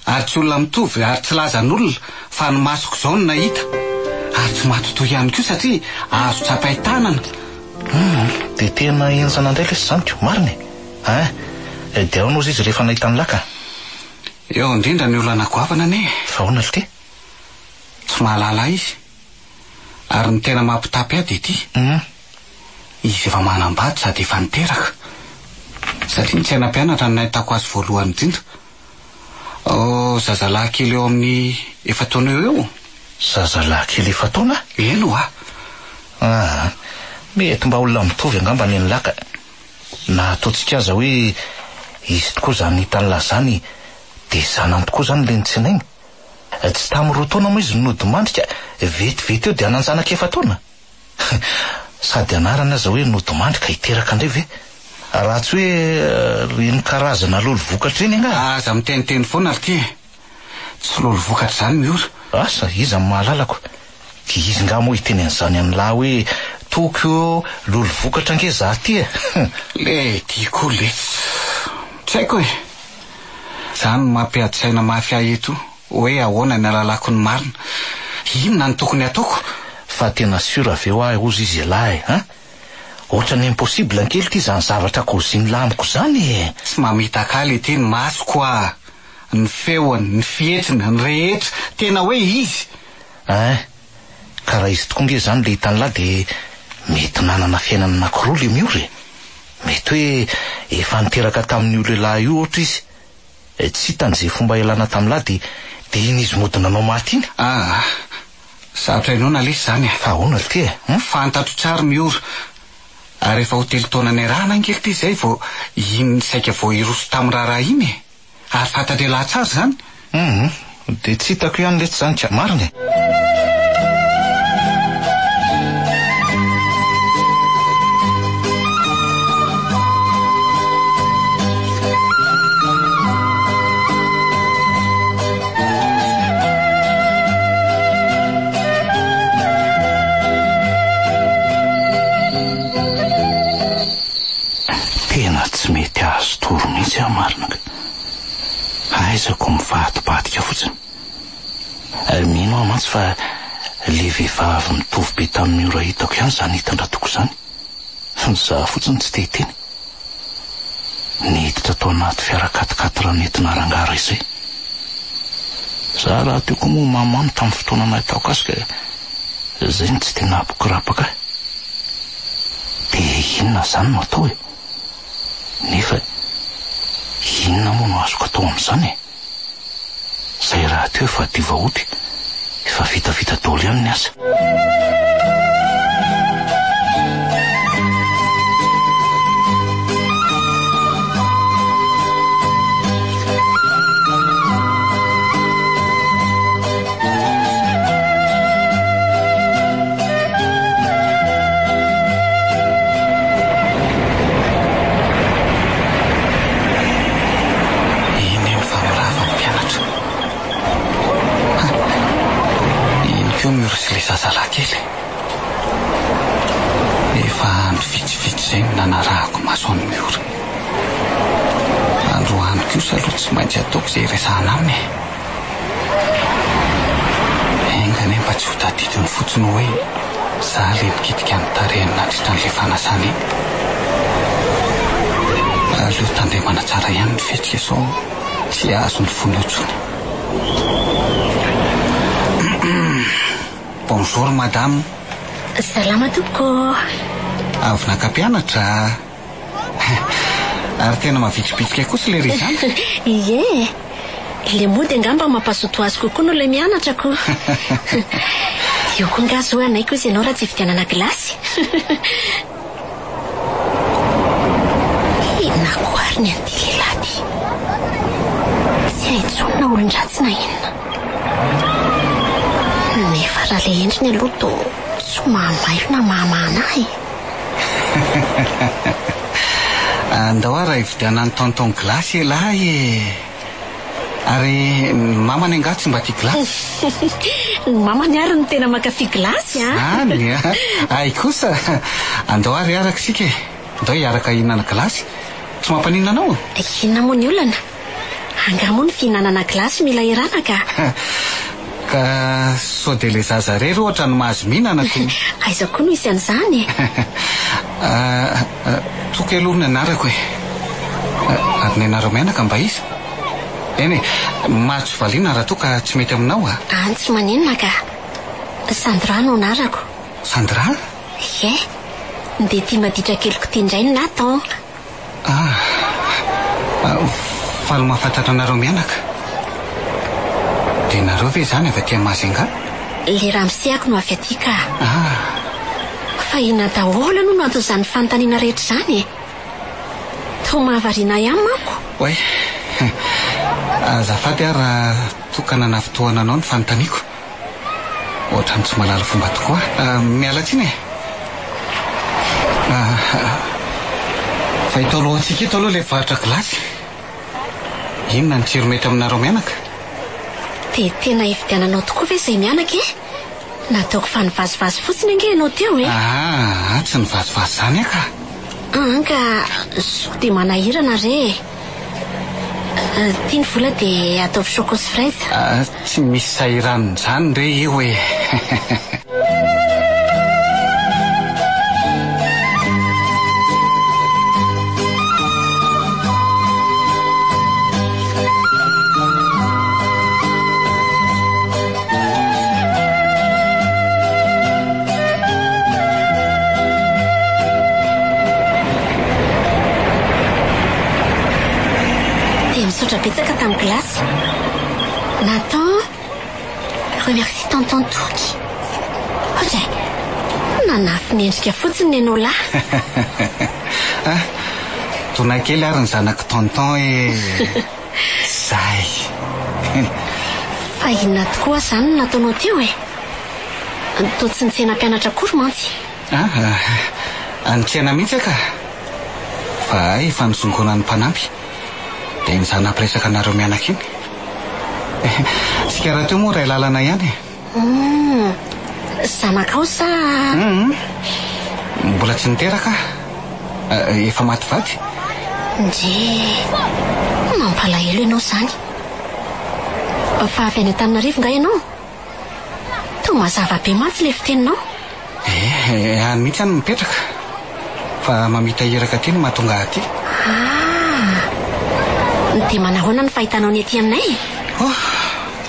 S4: Ary tsy olona mitovy ary tsy lazan'olona fa ny masoko izao no nahita. Ary tsy matotoa ihany koa satria azo tsapain-tanana.
S7: Hum, dia tena henjana indray lesy izany ko, marina e! Hein, dia ahoana ozy izy rehefa nahita an'i Laka?
S4: Eo indrindra ny olana goavana anie e.
S7: Fa ahoana ry ty?
S4: Tsy mahalala ahy izy. Ary ny tena mampitapy ahy dia ity. Izy efa manambady sady efa niteraka. Satria ny tsena mpianatra no nahitako azy voalohany indrindra. Oh, zazalahy kely eo amin'ny efa-taona eo eo.
S7: Zazalahy kely efa-taona?
S4: Eny ho'a.
S7: Aa, mety mba olona mitovy angamba ny an'lah ka. Na ataontsika aza hoe izy tokoa izany hitan'lah izany dia zanany tokoa izany ilay notsenainy. Tsy tamin'ny roa taona moa izy no nodimandry ka vetivety eo dia hanan-janaka efa-taona? Sady anarany aza hoe nodimandry ka hiteraka indray ve? Raha tsy hoe ireny karazana lolo vokatra ireny angaha?
S4: Aza miteniteny foana ry ty e! Tsy lolo vokatra izany Miora.
S7: Asa, iza no mahalalako? Dia izy nga moa hiteny an'izany amin'lah hoe Toky ô, lolo vokatra ange za ty e!
S4: Le ty koa letsy. Tsy haiko e! Izany no mampiady saina mafy ahy eto hoe ahoana ny ahalalako ny marina. Inona no tokony hataoko?
S7: Fa tena sûr ve hoa hozy izy elah e! Hein? Ohatran'ny impossible kely ity izany zavatra kôzin'lah amiko izany e!
S4: Tsy mamitaka ahy le ty ny masoko ah! Ny feony, ny fihetsiny, ny rehetra, tena hoe izy!
S7: Hein! Ka raha izy tokoa nge izany le hitan'lah dia mety nanana fiainana anakiroa le Miora e! Mety hoe efa niteraka tamin'io lehilahy io ohatra izy, tsy hitany izay fomba hialana tamin'lah dia dia iny izy mody nanao maty iny.
S4: Aa! Sarotra inoana lesy izany e!
S7: Fa ahoana ry ty e? Hum?
S4: Fantatro tsara Miora, ary efa ho telo taona niarahana ange ry ty izay vao iny saika vao hiroso tamin'ny raharaha iny e! Ary fantatr'ialahy tsara izany?
S7: Hum, dia tsy hitako ihany letsy izany ka, marina e! Tena tsy mety azo toro mihitsy aho marina ka. Ahaizako mivadibadika fotsiny. Ary mino aho mantsy fa le vehivavy mitovy be tamin'ny ora hitako ihany izany hitan-dRatoko izany. Za fotsiny tsy te hiteny. Niditra tao anaty fiara quat-quatre nentina rangahy iray izay. Za rahateo koa moa mamamo tamin'ny fotoana nahitako azy ka izay no tsy dia nahabokorapaka ahy. Dia inona izany no atao e? Nefa inona moa no azoko atao amin'izany e? Izay rahateo efa diva ody, efa vitavita daholo ihany ny asa.
S4: Iny eny fa mirava ny mpianatra. Ha! Iny koa Miora sy ilay zazalahy kely. Efa andro vitsivitsy izay no nanarahako maso an'i Miora. Androany kosa aloha tsy maintsy ataoko izay hiresahana aminy e. Enga anie mba tsy ho tadidiny fotsiny hoe za le nikitika ny tarehiny nandritra an'le fanasana iny. Aleo tandremana tsara ihany ny fihetsika sao tsy azo ny fony eo tsony. Bonjour madame.
S5: Salama tompoko ô.
S4: Avy naka mpianatra? Ary tena mavitribitrika kosa ilay ry izany.
S5: Ie e! Ilay mody angamba mampazoto azy kokoa noho ilay mianatra ko. Io koa angaha zo hanaiko izy ianao raha tsy hividianana gilasy. Inona koa ary ny an'ity lehilahy ity? Tsy hay intsony na olon-dratsy na inona. Nefa raha ilay endriny aloha toa tsy mahamailo na mahamahana ahy e.
S4: Andao ary hividianan'i tonton glace ialahy e! Ary ny mamany angaha tsy mba tia glace?
S5: Ny mamany ary no tena mankafy glace an!
S4: Zany an! Hay kosa! Andao ary hiaraka isika e! Andao hiaraka hihinana glace! Tsy mampaninona anao?
S5: Inona moa ny olana? Angaha moa ny fihinanana glace mila erana ka?
S4: Ka sao dia ilay zaza irery ohatra no mahazo mihinana ko?
S5: Aiza koa no hisy an'izany e?
S4: Toky aloha ny anarako e! Ary ny anareo mianaka mba iza? Eny e, mahazo valiana raha toa ka tsy mety aminao a.
S5: An, tsy maninona ka. Sandra no anarako.
S4: Sandra?
S5: Ie. Dia ity maditra keliko ity indray ny Nathan.
S4: Ah, faly mahafantatra anareo mianaka. Dia nareo ve izany avy aty Majunga?
S5: Ilay ramosehako no avy aty ka.
S4: Ah.
S5: Fa inona daholo aloha no anton'izany fanontaniana rehetra izany e? Toa mahavariana ahy ihany manko.
S4: Oay. Azafady aho raha toa ka nanafintohana anao ny fanontaniako. Ohatran'ny tsy mahalala fomba tokoa aho. Miala tsiny e. Fa eto alohantsika eto aloha ilay mpivarotra gilasy. Inona ny tsiro mety aminareo mianaka?
S5: Dia tena hividiananao tokoa ve izay mianaka e? Nataoko fa nivazivazy fotsiny ange ianao teo e!
S4: Aa, tsy nivazivazy izany aho ka!
S5: An ka, sao dia manahirana re e! Ity ny vola dia ataovy choco sy fraise.
S4: Tsy misy sahiranina izany re io e!
S5: Dia misaotra betsaka tamin'ny glace. Nathan, remercie tonton Toky. Ohatray, nanafy ny endrika fotsiny nenao lahy.
S4: Ah, dona kely ary ny zanak'i tonton e. Zay.
S5: Fa inona tokoa izany no nataonao teo e? Toa tsy nitsena mpianatra akory mantsy.
S4: Ah, nitsena mihitsy aho ka. Fa hay efa nisongonan'ny mpanampy. Dia iny izaho nampiresaka anareo mianaka iny. Isika rahateo moa iray lalana ihany e.
S5: Hum, zanakao sa?
S4: Hum, mbola tsy niteraka aho. Efa maty vady.
S5: Ndry, mampalahelo ianao izany. Fa avy any Antananarivo nga ianao? Toa mazava be mantsy ilay fiteninao.
S4: Eh, any mihitsy aho no mipetraka. Fa mamita iraka aty no mahatonga ahy aty.
S5: Ah! Dia manahoana ny fahitanao ny aty aminay?
S4: Oh,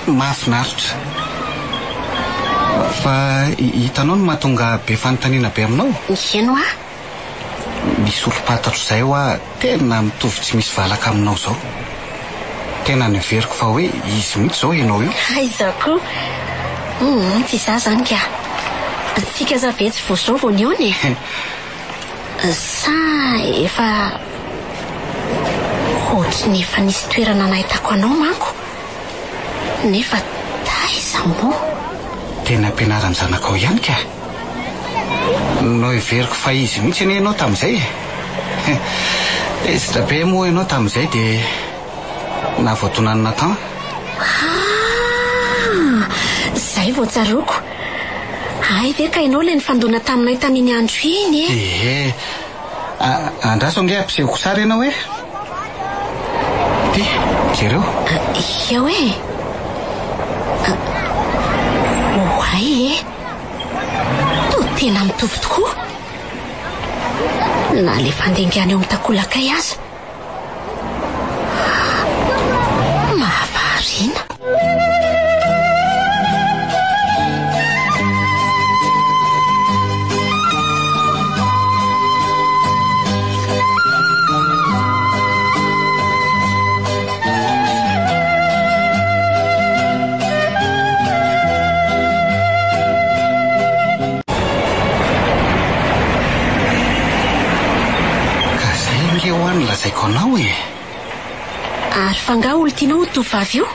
S4: mahafinaritra. Fa hitanao ny mahatonga be fanontaniana be aminao?
S5: Heno aho.
S4: Misy olom-pantatro izay hoa tena mitovy tsy misy valaka aminao izao. Tena neveriko fa hoe izy mihitsy izao ianao io.
S5: Aiza koa. Humm, tsy izaho izany ka. Tsika aza ve tsy vao izao vao nihaona e? Sa efa ohatry ny efa nisy toerana nahitako anao manko. Nefa taiza moa?
S4: Teny am-pianaran'ny zanakao ihany ka. Noheveriko fa izy mihitsy anie ianao tamin'izay e. Tezitra be moa ianao tamin'izay dia nahavoadona an'i Nathan.
S5: Ah! Izay vao tsaroako. Hay ve ka ianao ilay nifandona taminay tamin'iny andro iny e?
S4: Ehe. Andraso ange ampisehoko sary ianao e. Ty, jereo.
S5: Eo e. Oay e. Toa tena mitovy tokoa. Na ilay fandingana eo amin'ny takolakay aza. Mahavariana.
S4: Ka zay ange hoa no lazaiko anao e!
S5: Ary f'angaha olon-tianao io tovovavy io?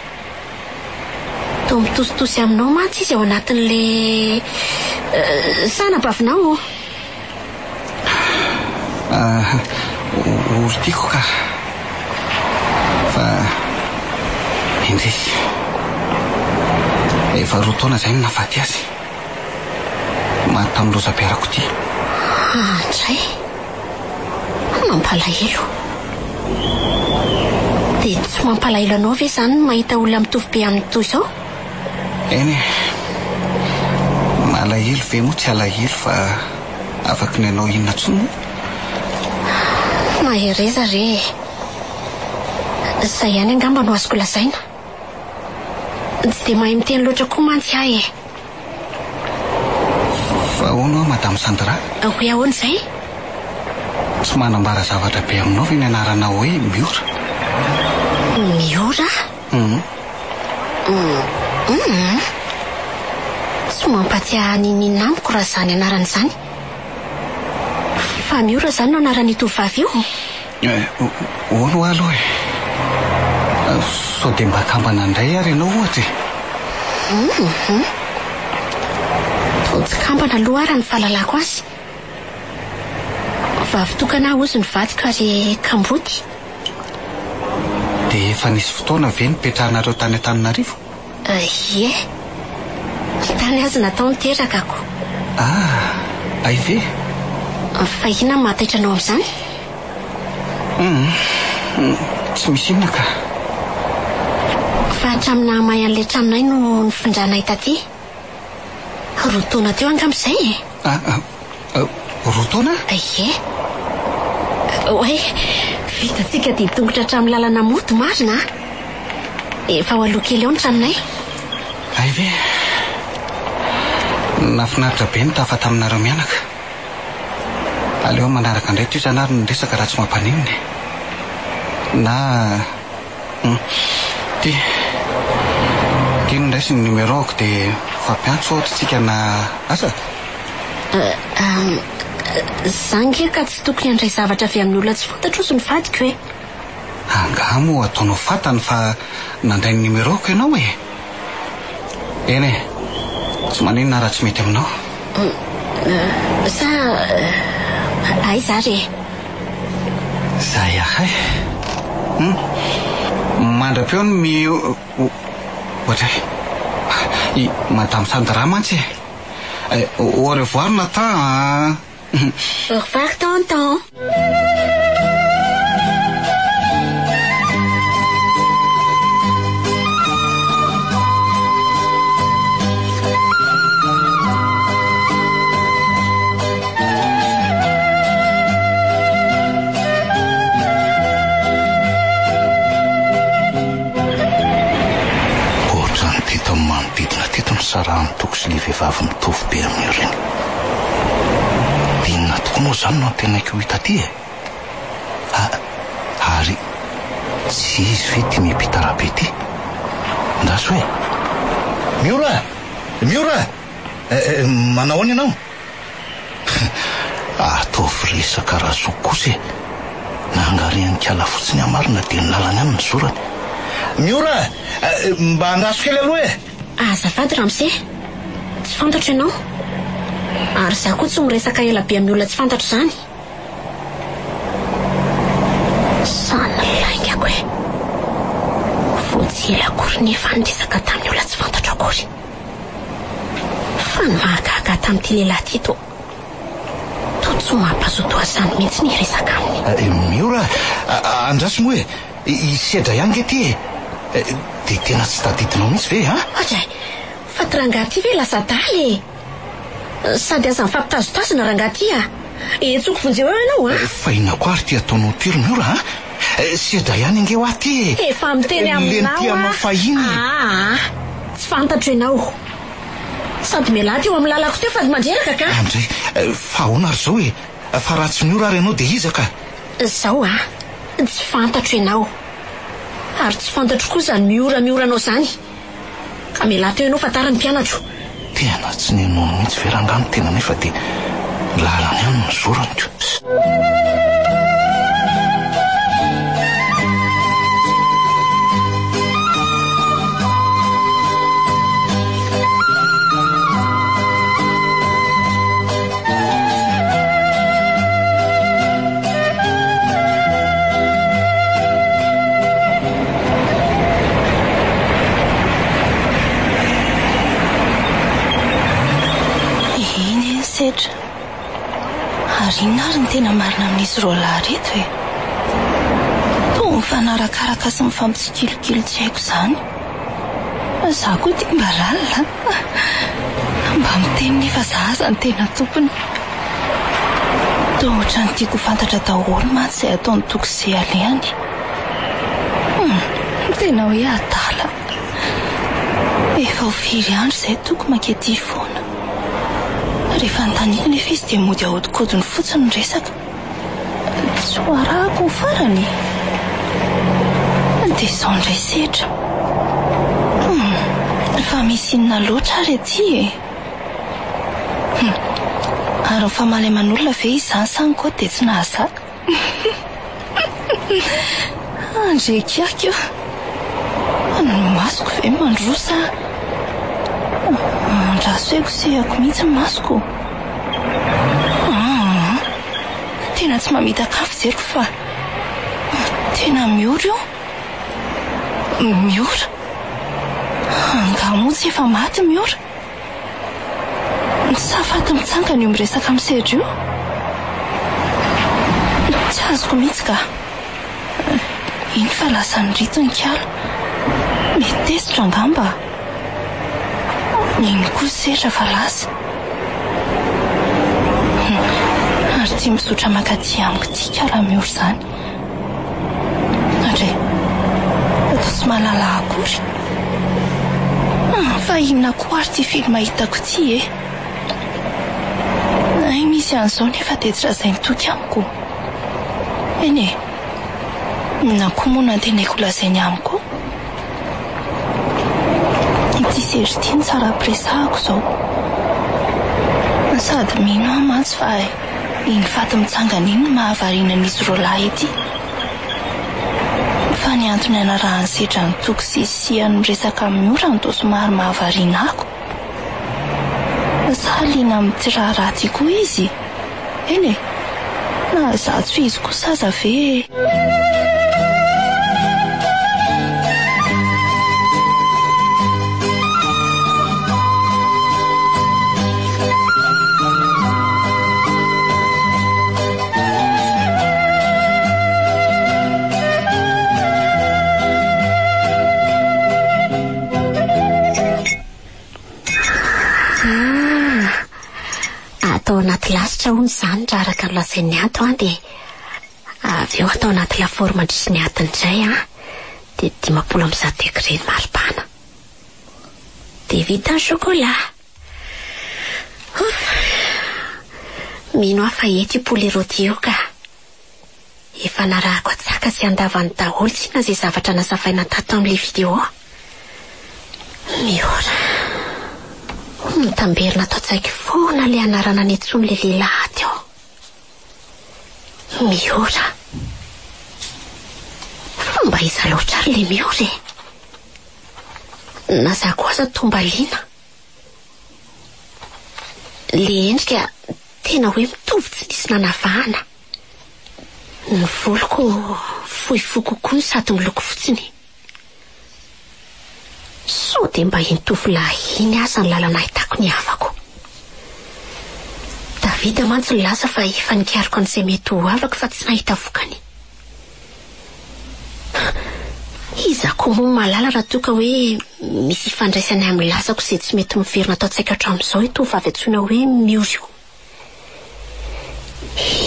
S5: Toa mitositosy aminao mantsy izy ao anatin'ilay sa anabavinao ô?
S4: Ah, olon-tiako ka. Fa indrisy. Efa roa taona izay no nahafaty azy. Maty tamin'ny lozam-piarakodia.
S5: Andray. Mampalahelo. Dia tsy mampalahelo anao ve izany ny mahita olona mitovy be aminy toy izao?
S4: Eny e. Malahelo ve moa tsy alahelo fa afaky ny hanao inona intsony moa?
S5: Mahereza re e. Izay ihany angamba no azoko lazaina. Tsy dia mahay miteny loatra koa mantsy aho e.
S4: Fa ahoana hoa Madame Sandra?
S5: Hoe ahoana izay?
S4: Tsy manambara zavatra be aminao ve ny anarana hoe Miora?
S5: Miora?
S4: Hum.
S5: Hum. Tsy mampatsiahy ahy n'inon'inona amiko raha izany anarana izany. Fa Miora izany no anaran'io tovovavy io?
S4: Eh, hono hoa aloha e. Sao dia mba kambana indray ary ianao ohatra e?
S5: Hum. Toa tsy kambana aloha raha ny fahalalako azy. Vavy tokana aho hozy ny vadiko ary kamboty.
S4: Dia efa nisy fotoana ve nipetrahanareo tany Antananarivo?
S5: Ie. Tany aza natao ny terakako.
S4: Ah, hay ve?
S5: Fa inona no mahataitra anao amin'izany?
S4: Hum, tsy misy inona ka.
S5: Fa hatramin'ny nahamay an'ilay tranonay no nifindranay taty. Roa taona teo angamba izay e.
S4: Ah, roa taona?
S5: Ie. Oay, vitantsika dia tongotra hatramin'ny lalana mody marina a. Efa ao aloha kely ao ny tranonay.
S4: Hay ve? Nahafinaritra be ny tafa taminareo mianaka. Aleo manaraka indray toy izany ary ny resaka raha tsy mampaninona e. Na hum, ty. Ty no raisiny ny numéro-ko dia mifampiantso ohatra tsika na asa?
S5: Za nge ka tsy tokony handray zavatra avy amin'ny olona tsy fantatro ozy ny vadiko e.
S4: Angaha moa ataonao fantany fa nandray ny numéro-ko ianao e? Eny e, tsy maninona raha tsy mety aminao.
S5: Sa aiza ary e?
S4: Zay ahay. Hum, mandra-peo ny mi... Ohatray. I Madame Sandra mantsy e. Au revoir Nathan a.
S5: Au revoir tonton.
S7: Ohatran'ny teto amin'ny manodidina teto no sarahan'i Toky sy ilay vehivavy mitovy be amin'io ireny. Dia inona tokoa moa izany no antenaiko ho hita aty e? A, ary tsy izy ve ity miampita arabe ity? Andraso e! Miora! Miora! Eh, eh, manao ahoana ianao? Ataovy resaka razoky kosa e! Nangarihan'i kala fotsiny aho marina dia ny lalany ihany no nizorany. Miora a! Mba andraso kely aloha e!
S5: Azafady ramose, tsy fantatro ianao. Ary izaho koa tsy miresaka ela be amin'ny olona tsy fantatro izany. Izany laingako e! Vao tsy ela akory nefa niresaka tamin'ny olona tsy fantatro akory. Fa ny mahagaga ahy tamin'ity lehilahy ity toa toa tsy mampazoto ahy izany mihitsy ny hiresaka aminy.
S7: Miora a! Andraso moa e! I Sedra ihany nge ity e! Dia tena tsy tadidinao mihitsy ve an?
S5: Oadray! Fa ty rangahy ity ve lasa adala e! Sady aza mifampitazotazona rangahy ity a! Etsoko vonjeo eo ianao an!
S7: Fa inona koa ary ity ataonao ity ry Miora a? Sedra ihany ange hoa ity e!
S5: Efa miteny
S7: Le
S5: aminao
S7: nitia anao
S5: aho!
S7: fahiny e!
S5: Aa! Tsy fantatro ianao. Sady mialà teo amin'ny lalako teo fa mandreraka ka!
S7: Andray, fa ahoana ary izao e? Fa raha tsy Miora ary ianao dia iza ka?
S5: Izao a! Tsy fantatro ianao. Ary tsy fantatro koa izany Miora Miora anao izany. Ka mialà teo ianao fa tara ny mpianatro.
S7: Tena tsy ninono mihitsy ve rangaha ny tena nefa dia lalana ihany no nizorany ko.
S6: Eny e, Setra. Ary inona ary ny tena marina amin'izy roalahy ireto e? Toa mifanarakaraka sy mifampitsikilokilo tsy haiko izany. Izaho koa ity mba lalina an! Mba miteny nefa za aza no tena tompony. Toa ohatran'ny tiako ho fantatra daholo mantsy izay ataon'i Toky sy alehany. Tena hoe adala. Efa ho firy andro izay Toky mankety foana. Rehefa anontaniako nefa izy dia mody ahodinkodiny fotsiny ny resaka. Tsy ho arahako ny farany e! Dia izao indray setra. Hum, fa misy inona loatra ary aty e? Hum, ary mifamaly aman'olona ve izany sa ny kaoty dia tsy nahazaka? Andre kiaka io. Ny masoko ve mandroso a? Andraso hoe kosehako mihitsy ny masoko. Aa, tena tsy mamitaka ahy fijeriko fa tena miora io. Miora? Angaha moa tsy efa maty Miora? Sa faty mitsangana io miresaka amin'i Sedra io? Tsy azoko mihitsy ka. Iny fa lasa nirito ny kala. Mety tezitra angamba. Iny koa Sedra fa lasa. Ary tsy mizotra mankaty amiko ity kala Miora izany. Andre, toa tsy mahalala ahy akory. Fa inona koa ary ity film hitako ity e? Hay misy an'izao nefa dia tsy lazain'i Toky amiko. Eny e, inona koa moa no antenaiko holazainy amiko? Ity sery ity no tsara ampiresahako izao. Sady mino aho mantsy fa Iny faty mitsangana iny no mahavariana an'izy roalahy ity. Fa ny antony anarahan'i Sedra an'i Toky sy isiany miresaka amin'i Miora no toa somary mahavariana ako. Sa liana amin'ity raharaha ity koa izy? Eny e! Na izaho tsy izy kosa aza ve e!
S5: Ah, atao anaty lasitra hono izany raha araka ny lazain'ny ato an, dia avy eo atao anaty lafaoro mandritry ny adiny iray an, dia 150 degré ny maripana. Dia vita ny chocolat. Ouf! Mino aho fa eto io poulet rôti io ka. Efa narahako antsaka sy andavany daholo tsinona izay zavatra nazavaina tato amin'ilay vidéo. Miora. Mitamberina ato an-tsaiko foana ilay anarana niantsoan'ilay lehilahy ato eo. Miora. Fa mba iza loatra ary ilay Miora e? Na za koa aza toa mba liana. Le endrika tena hoe mitovy tsy nisy nanavahana. Ny voloko fohifohy kokoa no sady miloko fotsiny. Sao dia mba iny tovolahy iny aza ny lalana ahitako ny havako. Davida mantsy nilaza fa efa nikaroka an'izay mety ho havako fa tsy nahita vokany. Iza koa moa mahalala raha toa ka hoe misy ifandraisany amin'ny lazako izay tsy mety miverina ato an-tsaiko hatramin'izao io tovovavy antsoina hoe Miory io.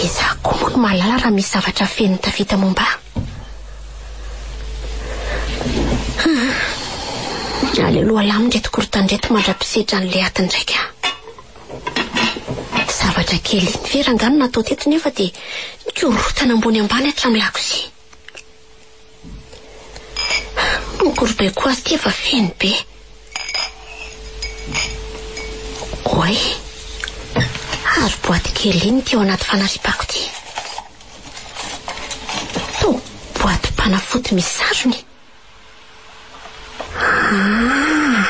S5: Iza koa moa no mahalala raha misy zavatra afenin'i Davida momba ahy? Aleo aloha alamina ireto korontana ireto mandra-pisedra an'ilay aty indraika. Zavatra kely iny ve rangahy no natao teto nefa dia nikorontana ambony ambany hatramin'ny lakozia. Ny korobaiko azy ity efa feno be. Oay! Ary boaty kely iny ity ao anaty fanariam-pako ity. Toa boatim-panafody misy sarony. Ah!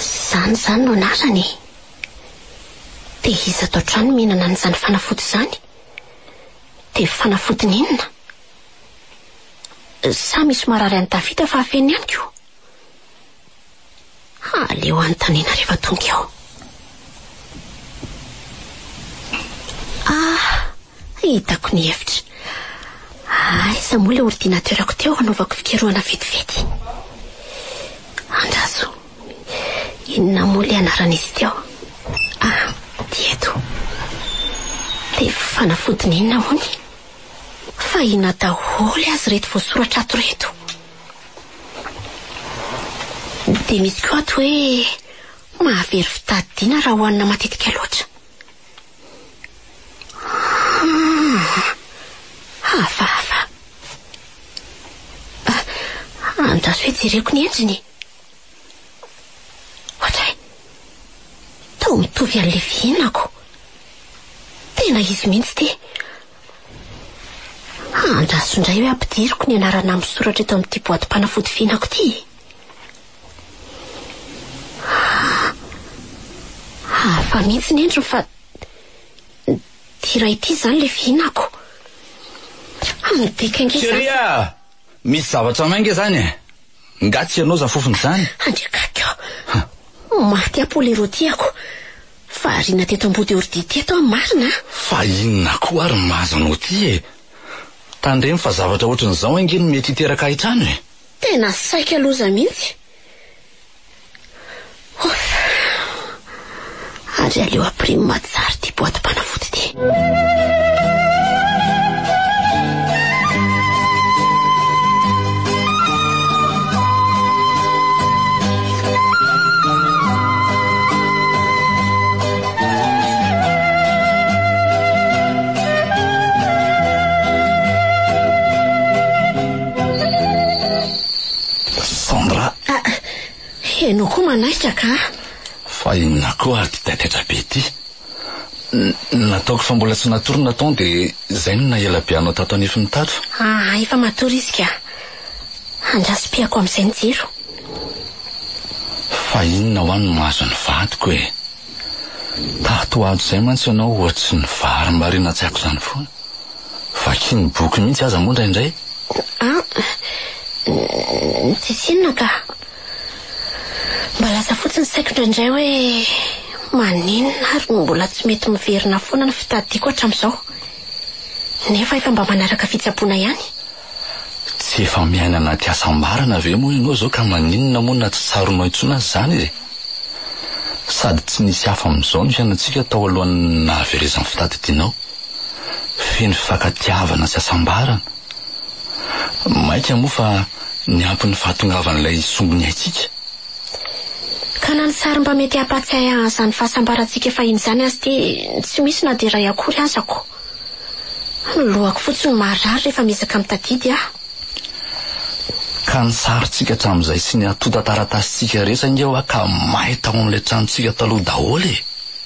S5: Izany izany no anarany e! Dia iza ato an-trano mihinana an'izany fanafody izany? Dia fanafodiny inona? Sa misy marary an'i Davida fa afeniny amiko? Aleo anontaniana rehefa tonga eo. Ah, hitako ny hevitra. Aiza moa ilay ordinateur-ko teo hanaovako fikarohana vetivety? Andraso. Inona moa ilay anaran'izy teo? Ah, ty eto. Dia fanafodiny inona hono? Fa inona daholo azy ireto voasoratra ato ireto? Dia misy koa ato hoe mahavery fitadidiana raha hohanina matetika loatra. Ah, hafahafa. Ah, andraso hoe jereko ny endriny. Ohatray. Toa mitovy an'ilay fihinako. Tena izy mihitsy ity. Andraso indray hoe ampidiriko ny anarana misoratra eto amin'ity boatim-panafody fihinako ity. Hafa mihitsy ny endriny fa ity iray ity izany ilay fihinako. Midika ange izany.
S8: Chérie a! Misy zavatra may ange izany e! Nga tsy ianao izany fofona izany?
S5: Andriakaiky o! Maty aho Polero tiako. Variana teto ambody ordi teto aho marina a!
S8: Fa inona koa ary ny mahazo anao ity e? Tandremo fa zavatra ohatran'izao ange no mety hiteraka hain-trano e!
S5: Tena saika loza mihitsy. Ouf! Ary aleo ampirimina tsara ity boatim-panafody ity.
S8: Sandra.
S5: Ah, ianao koa manaitra ka.
S8: Fa inona koa ary ity taitaitra be ity? Nataoko fa mbola tsy natory Nathan dia izay no nahela be anao tato an'efiny tato.
S5: Ah, efa matory izy ka. Andraso piako amin'izay ny jiro.
S8: Fa inona hoa no mahazo ny vadiko e? Tato ho ato izay mantsy ianao ohatry ny varimbariana tsy haiko izany foana. Vakiany boky mihitsy aza moa indraindray.
S5: An, tsisy inona ka. Mba lasa fotsiny saiko indraindray hoe maninona ary no mbola tsy mety miverina foana ny fitadidiako hatramin'izao. Nefa efa mba manaraka fitsaboana ihany.
S8: Tsy efa miaina anaty hasambarana ve moa ianao izao ka maninona moa na tsy tsaroanao intsony aza izany e? Sady tsy nisy hafa amin'izao ny fiainantsika tao alohan'ny nahaverezan'ny fitadidianao. Feno fifankatiavana sy hasambarana. Mainka moa fa niampy ny fahatongavan'ilay sombiny aintsika.
S5: Ka na ny sary mba mety hampahatsiahy ahy an'izany fahasambarantsika fahiny izany aza ity tsy misy na dia iray akory aza ko. Ny lohako fotsiny no marary rehefa miezaka mitadidy aho.
S8: Ka ny sarintsika hatramin'izay sy ny antontan-taratasintsika rehetra ange hoa ka may tao amin'ilay tranontsika taloha daholo e!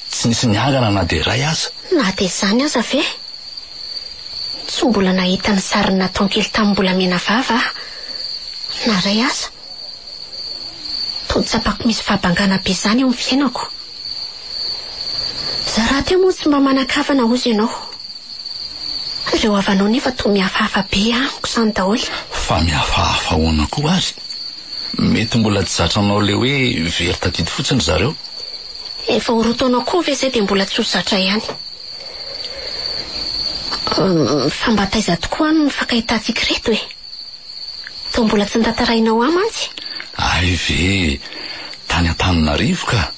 S8: Tsy nisy niangana na dia iray aza.
S5: Na dia izany aza ve? Tsy mbola nahita ny sarin'i Nathan kely tamin'ny mbola menavava aho. Na iray aza. Toa tsapako misy fahabangana be izany eo amin'ny fiainako. Izaho rahateo moa tsy mba manan-kavana hozy ianao. Ireo havanao nefa toa mihafahafa be amiko izany daholo.
S8: Fa mihafahafa ahoana koa ary? Mety mbola tsy zatra anao ilay hoe very tadidy fotsiny ry zareo.
S5: Efa ho roa taona koa ve izay dia mbola tsy ho zatra ihany. Fa mba taiza tokoa any no nifankahitantsika ireto e? Toa mbola tsy notantarainao ahy mantsy.
S8: Hay ve! Tany Antananarivo ka!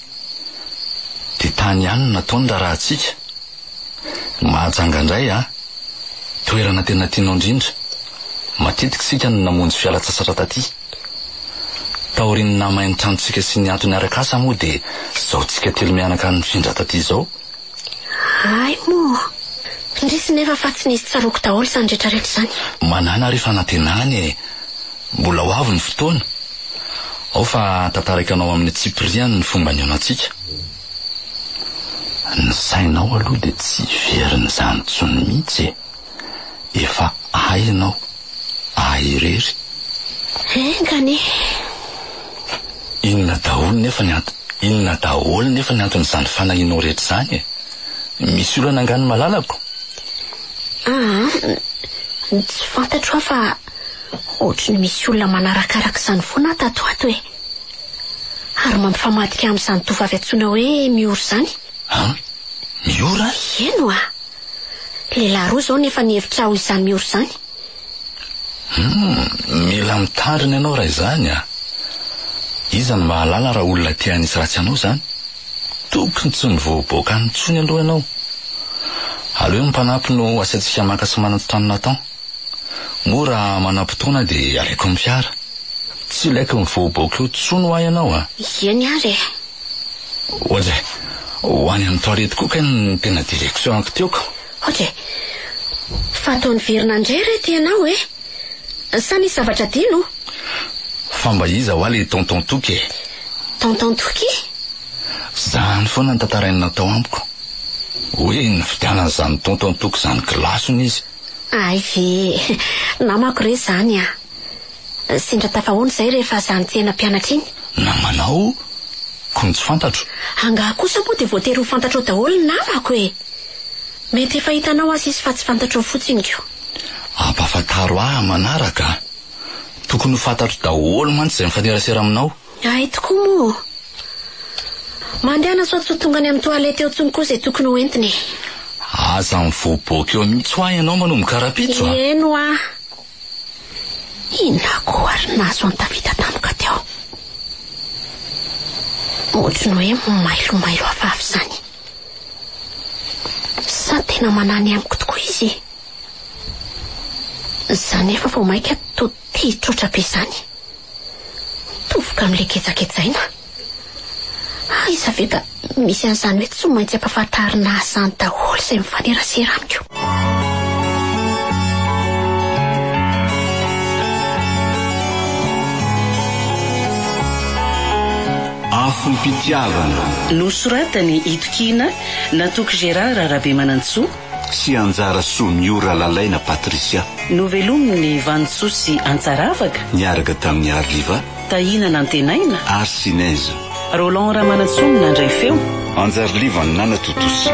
S8: Dia tany ihany no natao ny raharahantsika. Mahajanga indray an! Toerana tena tianao indrindra. Matetika isika no namonjy fialan-tsasatra taty. Taorian'ny nahamay ny tranontsika sy ny antony arak'asa moa dia izao tsika telo mianaka nifindra taty izao.
S5: Hay moa! Indrisy nefa fa tsy nisy tsaroako daholo izany rehetra rehetra izany.
S8: Manàna re fanantenana e! Mbola ho avy ny fotoana. Ao fa tantaraiko anao amin'ny antsipiriany ny fomba nihaonantsika. Ny sainao aloha dia tsy hiverina izany intsony mihitsy e! Efa ahy ianao, ahy irery.
S5: Enga anie!
S8: Inona daholo nefa ny ant-, inona daholo nefa ny anton'izany fanahianao rehetra izany e? Misy olana angaha ny malalako?
S5: Aa, tsy fantatro aho fa ohatry ny misy olona manarakaraka izany foana aho tato ho ato e! Ary mampifamadika amin'izany tovovavy antsoina hoe Miora izany.
S8: An? Miora?
S5: Eny oa! Lehilahy roa izao nefa nihevitra ho izany Miora izany.
S8: Hum, mila mitandrina ianao raha izany a! Iza no mahalala raha olona te hanisy ratsy anao izany? Tokony tsy mivoaboaka any intsony aloha ianao. Aleo ny mpanampy no asaintsika maka sy manatitra an'i Nathan. Moa raha manam-potoana dia alaiko amin'ny fiara. Tsy ilaiko mivoaboaka eo intsony hoa ianao a!
S5: Eny ary e!
S8: Oadray, ho any amin'ny toilette koa kay no tena direction-ko teo ka.
S5: Oadray, fa toa niverina indray re ty ianao e! Sa nisy zavatra adino?
S8: Fa mba iza hoa le tonton Toky e?
S5: Tonton Toky?
S8: Zany foana ny tantarainy natao amiko. Hoe nividianan'izany tonton Toky izany glace hono izy.
S5: Hay ve, namako re izany an! Sendra tafahoana izay rehefa za nitsena mpianatra iny.
S8: Namanao? Ko ny tsy fantatro.
S5: Angaha kosa moa dia voatery ho fantatrao daholo ny namako e! Mety efa hitanao aza izy fa tsy fantatrao fotsiny ko.
S8: Ampahafantaro ahy manaraka a! Tokony ho fantatro daholo mantsy izay mifanerasera aminao.
S5: Hay tokoa moa! Mandehana sao tsy ho tonga any amin'ny toilette eo intsony koa izay tokony ho entina e!
S8: Aza mivoaboaka eo mihitsy hoa ianao manomboka rahampitso a!
S5: Eny hoa! Inona koa ary nahazo an'i Tavita tampoka teo? Ohatry ny hoe mailomailo hafahafa izany. Sa tena manahy ny amiko tokoa izy? Za nefa vao mainka toa te hitroatra be izany. Tofoka amin'ilay gejagejaina. Aiza ve ka misy an'izany hoe tsy maintsy ampahafantarina ahy izany daholo izay mifanerasera amiko.
S2: Afom-pitiavana.
S3: Nosoratan'i Itokiana Natoky Gérard Rabemanantsoa.
S2: Sy Anjara Soa Miora Lalaina Patricia.
S3: Novelomin'i Vanintsoa sy Antsaravaka.
S2: Niaraka tamin'i Arliva.
S3: Tahina Nantenaina.
S2: Ary Sinèse.
S3: Roland Ramanantsoa no nandray feo.
S2: Anjariliva nanatontosa.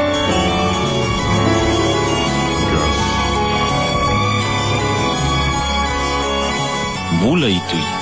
S7: Mbola hitohy.